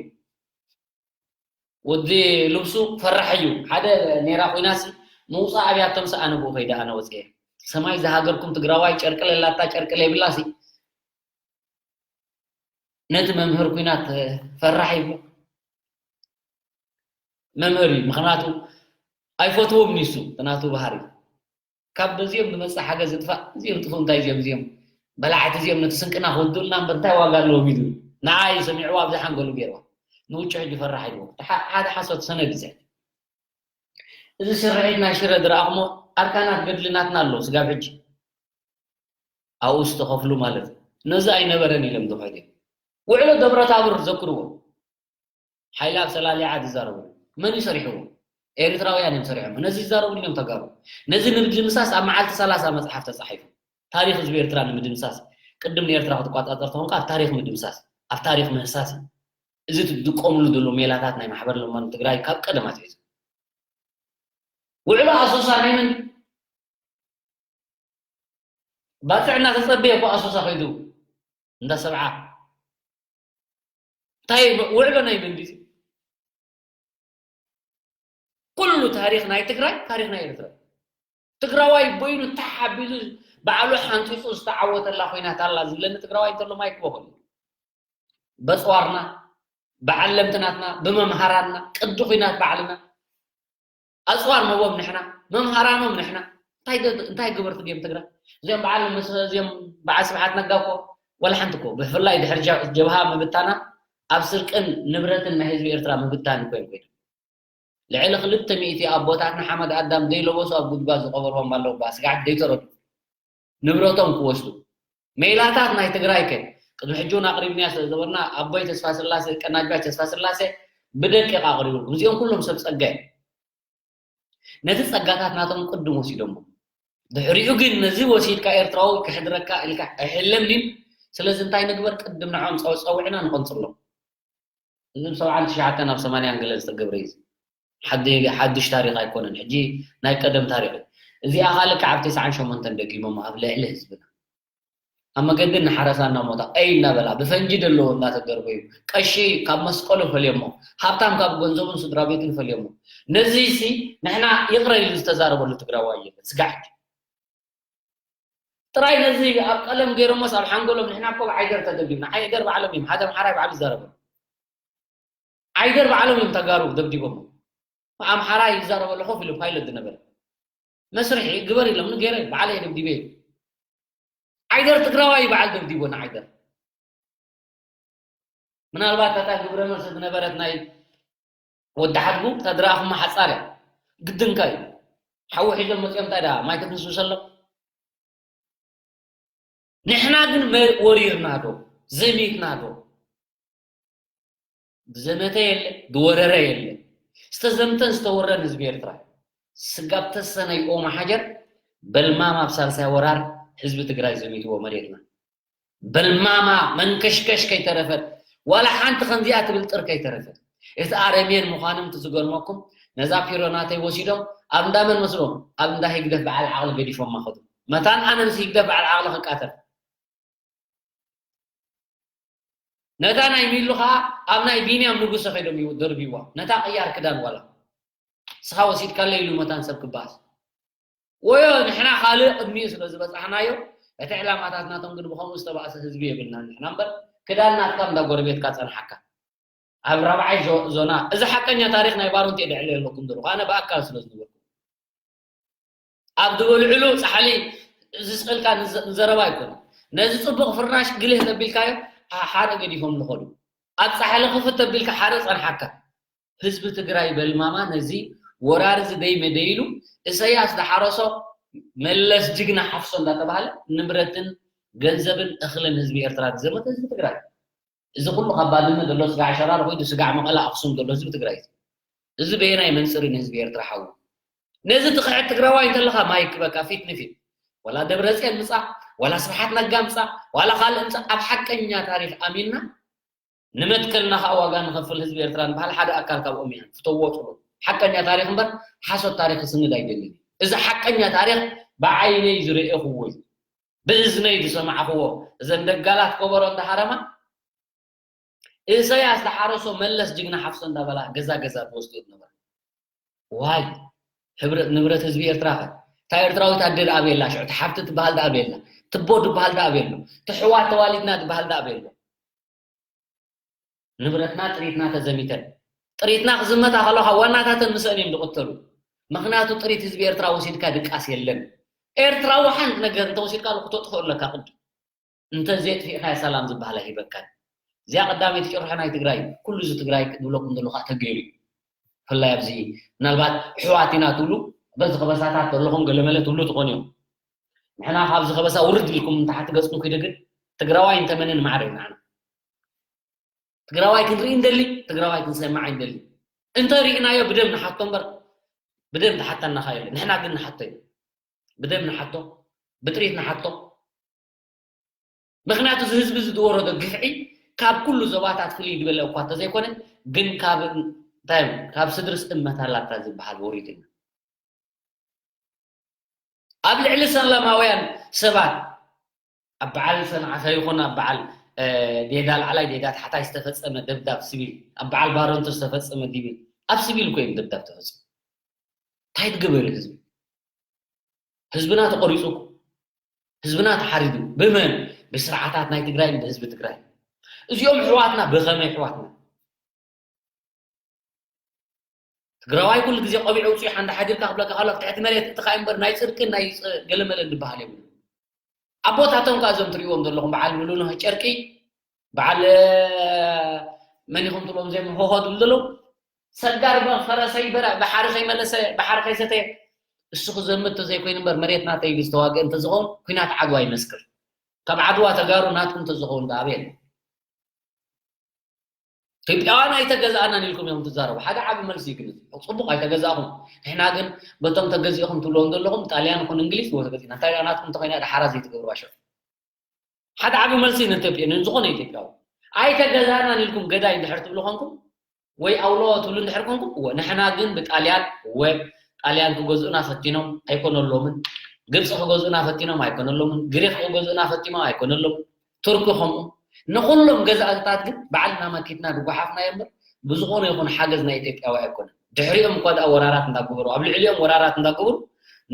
ወዲ ልብሱ ፈራሕ እዩ። ሓደ ኔራ ኮይና ሲ ምውፃእ ኣብያቶም ሲ ኣነ ብኡ ከይደ ኣነ ወፅየ። ሰማይ ዝሃገርኩም ትግራዋይ ጨርቂ ለላታ ጨርቂ ለይብላ ሲ ነቲ መምህር ኩናት ፈራሕ እዩ። መምህር እዩ። ምኽንያቱ ኣይፈትዎም ንሱ፣ እቲ ናቱ ባህሪ። ካብ በዚኦም ዝመጽእ ሓገዝ ይጥፋእ፣ እዚኦም ጥፉእ እንታይ እዚኦም፣ እዚኦም በላዕቲ እዚኦም ነቲ ስንቅና ክወዱልና እምበር እንታይ ዋጋ ኣለዎም ኢሉ። ንዓይ ሰሚዕዋ ኣብዚ ሓንጎሉ ገይርዋ። ንውጩ ሕጂ ፈራሕ ኢልዎ። እቲ ሓ-፣ ሓደ ሓሶት ሰነድ ይስሕት። እዚ ስርሒት ናይ ሽረ ዝረኣኹሞ ኣርካናት ገድሊ ናትና ኣሎ፣ ስጋብ ሕጂ። ኣብኡ ዝተኸፍሉ ማለት እዩ። ነዚ ኣይነበረን ኢሎም ዝኸዱ እዮም። ውዕሎ ደብረ ታቦር ዘክርዎ። ሓይሊ ኣብ ሰላሊዓ ዝዛረቡ። መን እዩ ሰሪሕዎ? ኤርትራውያን እዮም ሰሪሖም። ነዚ ይዛረቡ እዮም ተጋሩ። ነዚ ንምድምሳስ ኣብ መዓልቲ ሰላሳ መጽሓፍ ተጻሒፉ። ታሪኽ ህዝቢ ኤርትራ ንምድምሳስ። ቅድም ንኤርትራ ክትቆጻጸር ተኾንካ ኣብ ታሪኽ ምድምሳስ፣ ኣብ ታሪኽ ምህሳስ እዩ። እዚ ትጥቀምሉ ዘሎ ሜላታት ናይ ማሕበር ለማኖ ትግራይ ካብ ቀደም ኣትሒዙ። ውዕሎ ኣሶሳ ናይ መን? ባጽዕ እናተጸበየ እኮ ኣሶሳ ከይዱ እንዳ ሰብዓ። እንታይ ውዕሎ ናይ መን ድዩ? ኩሉ ታሪኽ ናይ ትግራይ፣ ታሪኽ ናይ ኤርትራ። ትግራዋይ በይኑ ታሕ ኣቢሉ ባዕሉ ሓንጺጹ ዝተዓወተላ ኮይናት ኣላ ዝብለኒ ትግራዋይ እንተሎ ማይክ በኹል። በጽዋርና፣ ብዓለምትናትና፣ ብመምሃራንና፣ ቅዲ ኲናት ባዕልና፣ ኣጽዋር ንህቦም ንሕና፣ መምሃራኖም ንሕና። እንታይ ደ-፣ እንታይ ገበርቲ ድዮም ትግራይ? እዚኦም በዓል ምስ-፣ እዚኦም በዓል ስብሓት ነጋ እኮ ወላ ሓንቲ እኮ፣ ብፍላይ ድሕሪ ጀ-፣ ጀብሃ ምብታና ኣብ ስርቅን ንብረትን ናይ ህዝቢ ኤርትራ ምብታን ኮይን ኮይን። ልዕሊ ክልተ ሚእቲ ኣቦታትና ሓመድ ኣዳም ዘይለበሱ ኣብ ጉድጓድ ዝቐበርዎም ኣለዉ። ባ ስጋዕ ዘይተረዱ ንብረቶም ክወስዱ። ሜላታት ናይ ትግራይ ከ ቅድሚ ሕጂ እውን ኣቕሪብንያ ስለ ዝበልና ኣቦይ ተስፋ ስላሴ፣ ቀናጅባይ ተስፋ ስላሴ ብደቂቕ ኣቕሪቡ። እዚኦም ኩሎም ሰብ ጸጋ እዮም። ነቲ ጸጋታት ናቶም ቅድም ወሲዶሞ። ድሕሪኡ ግን ነዚ ወሲድካ ኤርትራዊ ክሕድረካ ኢልካ ኣይሕለምን እዩ። ስለዚ እንታይ ንግበር? ቅድም ንዖም ጸው-፣ ጸውዕና ንቐንጽሎም። እዚ ብ ሰብዓን ትሽዓተን ኣብ ሰማንያን ገለ ዝተገብረ እዩ። ሓዲ-፣ ሓድሽ ታሪኽ ኣይኮነን። ሕጂ ናይ ቀደም ታሪኽ እዩ። እዚኣ ኻልእ ካብ ተስዓን ሸሞንተን ደጊሞም ኣብ ልዕሊ ህዝብና። ኣብ መገዲ እናሓረሳ እናሞታ፣ ቀይ እናበላ፣ ብፈንጂ ደለዎ እናተደርበዩ፣ ቀሺ ካብ መስቀሉ ፈልዮሞ፣ ሃብታም ካብ ገንዘቡን ስድራ ቤቱን ፈልዮሞ። ነዚ ሲ ንሕና ይቕረ ኢሉ ዝተዛረበሉ ትግራዋይ የለን። ስጋዕ ጥራይ ነዚ ኣብ ቀለም ገይሮሞስ ኣብ ሓንጎሎም ንሕና እኮ ብዓይደር ተደብዲብና። ዓይደር ባዕሎም እዮም። ሓደ ኣምሓራይ ባዕሉ ይዛረቡ። ዓይደር ባዕሎም እዮም ተጋሩ ደብዲቦሞ። ኣምሓራይ ይዛረበሉ ኮፍ ኢሉ ፓይለት ዝነበረ። መስርሒ ግበር ኢሎም ንገይረ ባዕለ ደብዲበ። ዓይደር ትግራዋይ በዓል ደብዲቦ ንዓይደር። ምናልባት እታ ግብረ መልሲ ዝነበረት ናይ ወዲ ሓድጉ እታ ድረኣኹማ ሓጻር እያ። ግድንካ እዩ። ሓዊ ሒዞም መጺኦም እንታይ ደኣ ማይ ክትንስንሰሎም? ንሕና ግን መ-፣ ወሪርና ዶ? ዘሚትና ዶ? ዝዘመተ የለ፣ ዝወረረ የለ። ዝተዘምተን ዝተወረረን ህዝቢ ኤርትራ። ስጋብ ተሰነይ ኦም ሓጀር በልማማ ኣብ ሳልሳይ ወራር ህዝቢ ትግራይ ዘሚትዎ መሬትና። በልማማ መንከሽከሽ ከይተረፈት፣ ዋላ ሓንቲ ከምዚኣ ትብል ጥር ከይተረፈት። እቲ ኣረሜን ምዃኖም እቲ ዝገርመኩም፣ ነዛ ፒሮ ናተይ ወሲዶም ኣብ እንዳ መን መስሎም? ኣብ እንዳ ህግደፍ በዓል ዓቕሊ ገዲፎማ ኸዱ። መታን ኣነ ምስ ህግደፍ በዓል ዓቕሊ ክቃተል። ነታ ናይ ሚሉ ኸኣ ኣብ ናይ ቢንያም ንጉሰ ከይዶም ይው-፣ ደርብይዋ። ነታ ቅያር ክዳን ዋላ። ንስኻ ወሲድካለይ ኢሉ መታን ሰብ ክበኣስ። ወዮ ንሕና ካልእ ቅድሚኡ ስለ ዝበጻሕናዮ፣ እቲ ዕላማታት ናቶም ግን ብኸምኡ ዝተባእሰ ህዝቢ የብልናን ንሕና እምበር፣ ክዳን ናትካ እንዳ ጎረቤትካ ጸንሓካ። ኣብ ራብዓይ ዞ-፣ ዞና፣ እዚ ሓቀኛ ታሪኽ ናይ ባሮንት የድዕል የለኩም ዘለኹ፣ ኣነ ብኣካል ስለ ዝነበርኩ። ኣብ ዝበልዕሉ ጻሕሊ ዝስእልካ ንዘ-፣ ንዘረባ ኣይኮነን። ነዚ ጽቡቕ ፍርናሽ ግልህ ተቢልካዮ፣ ኣ-፣ ሓደ ገዲፎም ዝኸዱ። ኣብ ጻሕሊ ክፍት ተቢልካ ሓደ ጸንሓካ። ህዝቢ ትግራይ በልማማ ነዚ ወራሪ እዚ ደይ መደይ ኢሉ እሰያስ ዝሓረሶ መለስ ጅግና ሓፍሶ እንዳተባሃለ ንብረትን ገንዘብን እኽልን ህዝቢ ኤርትራ ዝዘመተ ህዝቢ ትግራይ። እዚ ኩሉ ካብ ባድመ ዘሎ ስጋዕ ሸራሮ ከይዱ ስጋዕ መቐለ ኣኽሱም ዘሎ ህዝቢ ትግራይ እዩ። እዚ በየናይ መንፅር እዩ ንህዝቢ ኤርትራ ሓዊ? ነዚ ትኽዕት ትግራዋይ እንተለኻ ማይክ በቃ ፊት ንፊት ዋላ ደብረፅዮን ምፃ ዋላ ስብሓት ነጋ ምፃ ዋላ ካልእ ምፃ ኣብ ሓቀኛ ታሪክ ኣሚንና ንመትከልና ከዓ ዋጋ ንኸፍል ህዝቢ ኤርትራ ንበሃል ሓደ ኣካል ካብኦም ኢና ፍተዎ ፅሉ ሓቀኛ ታሪክ እምበር ሓሶት ታሪክ ክስንድ ኣይደልን። እዚ ሓቀኛ ታሪክ ብዓይነይ ዝረኤኽዎ እዩ። ብእዝነይ ዝሰማዕኽዎ እዘን ደጋላት ከበሮ እንዳሃረማ ኢሰያስ ዝሓረሶ መለስ ጅግና ሓፍሶ እንዳበላ ገዛ ገዛ ትወስዶ ዝነበረ ዋይ ሕብረት ንብረት ህዝቢ ኤርትራ ከ እታ ኤርትራዊት ኣደ ደኣ ቤላ ሽዑ እታ ሓፍቲ ትበሃል ደኣ ቤላ ትቦ ትበሃል ደኣ ቤሎ ተሕዋት ተዋሊድና ትበሃል ደኣ ቤሎ ንብረትና ጥሪትና ተዘሚተን ጥሪትና ክዝመታ ከለካ ዋናታተን ምስአን እዮም ዝቕተሉ ምክንያቱ ጥሪት ህዝቢ ኤርትራ ወሲድካ ድቃስ የለን ኤርትራዊ ሓንቲ ነገር እንተወሲድካ ክትጥፍኦ ኣለካ ቅድም እንተ ዘየጥፊእካ ሰላም ዝበሃል ኣይህበካን እዚኣ ቀዳመይቲ ጭርሖ ናይ ትግራይ ኩሉ እዚ ትግራይ ዝብለኩም ዘሎ ከዓ ተገይሩ እዩ ብፍላይ ኣብዚ ምናልባት ኣሕዋት ኢና ትብሉ በዚ ከበሳታት ዘለኹም ገለመለ ትብሉ ትኾኑ እዮም ንሕና ካብዚ ከበሳ ውርድ ኢልኩም ንታሕቲ ገፅኩም ኪዱ ግን ትግራዋይ እንተመንን ማዕረ እዩ ንዓና ትግራዋይ ክንርኢ እንደሊ ትግራዋይ ክንሰማዕ እንደሊ እንተ ርኢናዮ ብደም ንሓቶ እምበር ብደም ዝሓተና ካ የለ ንሕና ግን ንሓቶ እዩ ብደም ንሓቶ ብጥሪት ንሓቶ ምክንያቱ እዚ ህዝቢ እዚ ዝወረዶ ግፍዒ ካብ ኩሉ ዞባታት ፍልይ ዝበለ እኳ እንተዘይኮነ ግን ካብ እንታይ ካብ ስድርስ እመት ኣላታ ዝበሃል ወሪድና ኣብ ልዕሊ ሰላማውያን ሰባት ኣብ በዓል ሰንዓፈ ይኹን ኣብ በዓል ዴዳ ላዕላይ ዴዳ ታሕታይ ዝተፈፀመ ደብዳብ ስቪል ኣብ በዓል ባረንቱ ዝተፈፀመ ዲብል ኣብ ስቪል እኮ እዮም ደብዳብ ተፈፀሙ። እንታይ ትገበሩ ህዝቢ? ህዝብና ተቆሪፁ እኮ ህዝብና ተሓሪዱ ብመን? ብስርዓታት ናይ ትግራይን ብህዝቢ ትግራይ። እዚኦም ሕዋትና ብኸመይ ሕዋትና? ትግራዋይ ኩሉ ግዜ ቆቢዕ ውፅኡ ሓንዳ ሓዲርካ ክብለካ ከሎ ኣብ ትሕቲ መሬት እቲ ኸኣ እምበር ናይ ፅድቅን ናይ ገለመለን ዝበሃል የብሉ። ኣቦታቶም ከ እዞም ትሪእዎም ዘለኹም በዓል ሙሉነህ ጨርቂ በዓል መን ኢኹም ትብሎም ዘም ሆሆ ትብሉ ዘለዉ ሰጋር ፈረሰይ በረ ባሕሪ ከይመለሰ ባሕሪ ከይሰተ እሱ ክዘምት ተዘይኮይኑ እምበር መሬት ናተይ ኢሉ ዝተዋግእ እንተዝኸውን ኩናት ዓድዋ ይመስክር። ካብ ዓድዋ ተጋሩ ናትኩም ተዝኸውን ዳኣበ የለ ኢትዮጵያውያን ኣይተገዛእናን ኢልኩም እዮም ትዛረቡ ሓደ ዓቢ መልሲ እዩ ግን ጽቡቅ ኣይተገዛእኹም ንሕና ግን በቶም ተገዚእኹም ትብልዎም ዘለኹም ጣልያን ይኹን እንግሊዝ ወተገዚእና እንታይ ናትኩም ተኾይና ድሓራ ዘይትገብሩ ኣሸፍ ሓደ ዓቢ መልሲ ንኢትዮጵያ ንዝኾነ ኢትዮጵያዊ ኣይተገዛእናን ኢልኩም ገዳይ እንድሕር ትብሉ ኾንኩም ወይ ኣውሎ ትብሉ እንድሕር ኮንኩም እወ ንሕና ግን ብጣልያን እወ ጣልያን ክገዝኡና ፈቲኖም ኣይኮነሎምን ግብፂ ክገዝኡና ፈቲኖም ኣይኮነሎምን ግሪክ ክገዝኡና ፈቲኖም ኣይኮነሎምን ቱርኪ ከምኡ ንኩሎም ገዛእትታት ግን ባዕልና መኪትና ድጓሓፍና እምበር ብዝኾነ ይኹን ሓገዝ ናይ ኢትዮጵያዊ ኣይኮነን ድሕሪኦም እኳ ደኣ ወራራት እንዳገበሩ ኣብ ልዕሊኦም ወራራት እንዳገበሩ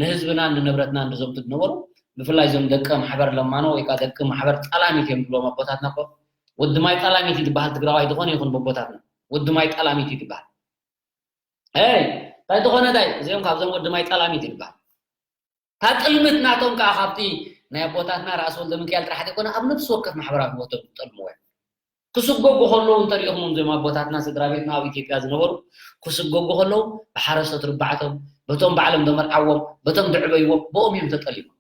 ንህዝብናን ንንብረትናን ድዘምቱ ዝነበሩ ብፍላይ እዞም ደቂ ማሕበር ለማኖ ወይ ከዓ ደቂ ማሕበር ጠላሚት እዮም ዝብሎም ኣቦታትና እኮ ወዲ ማይ ጠላሚት እዩ ዝበሃል ትግራዋይ ዝኾነ ይኹን በቦታትና ወዲ ማይ ጠላሚት እዩ ዝበሃል ይ እንታይ ዝኾነ ታይ እዚኦም ካብዞም ወዲ ማይ ጠላሚት እዩ ዝበሃል እታ ጥልምት ናቶም ከዓ ካብቲ ናይ ኣቦታትና ራእሲ ወልደ ሚካኤል ጥራሕ ዘይኮነ ኣብ ነፍሲ ወከፍ ማሕበራዊ ህይወቶም ዝጠልምዎ እዮም ክስጎጉ ከለዉ እንተሪኢኹሞም እዞም ኣቦታትና ስድራ ቤትና ኣብ ኢትዮጵያ ዝነበሩ ክስጎጉ ከለዉ ብሓረሰት ርባዕቶም በቶም ባዕሎም ዘመርዓዎም በቶም ዘዕበይዎም ብኦም እዮም ተጠሊሞም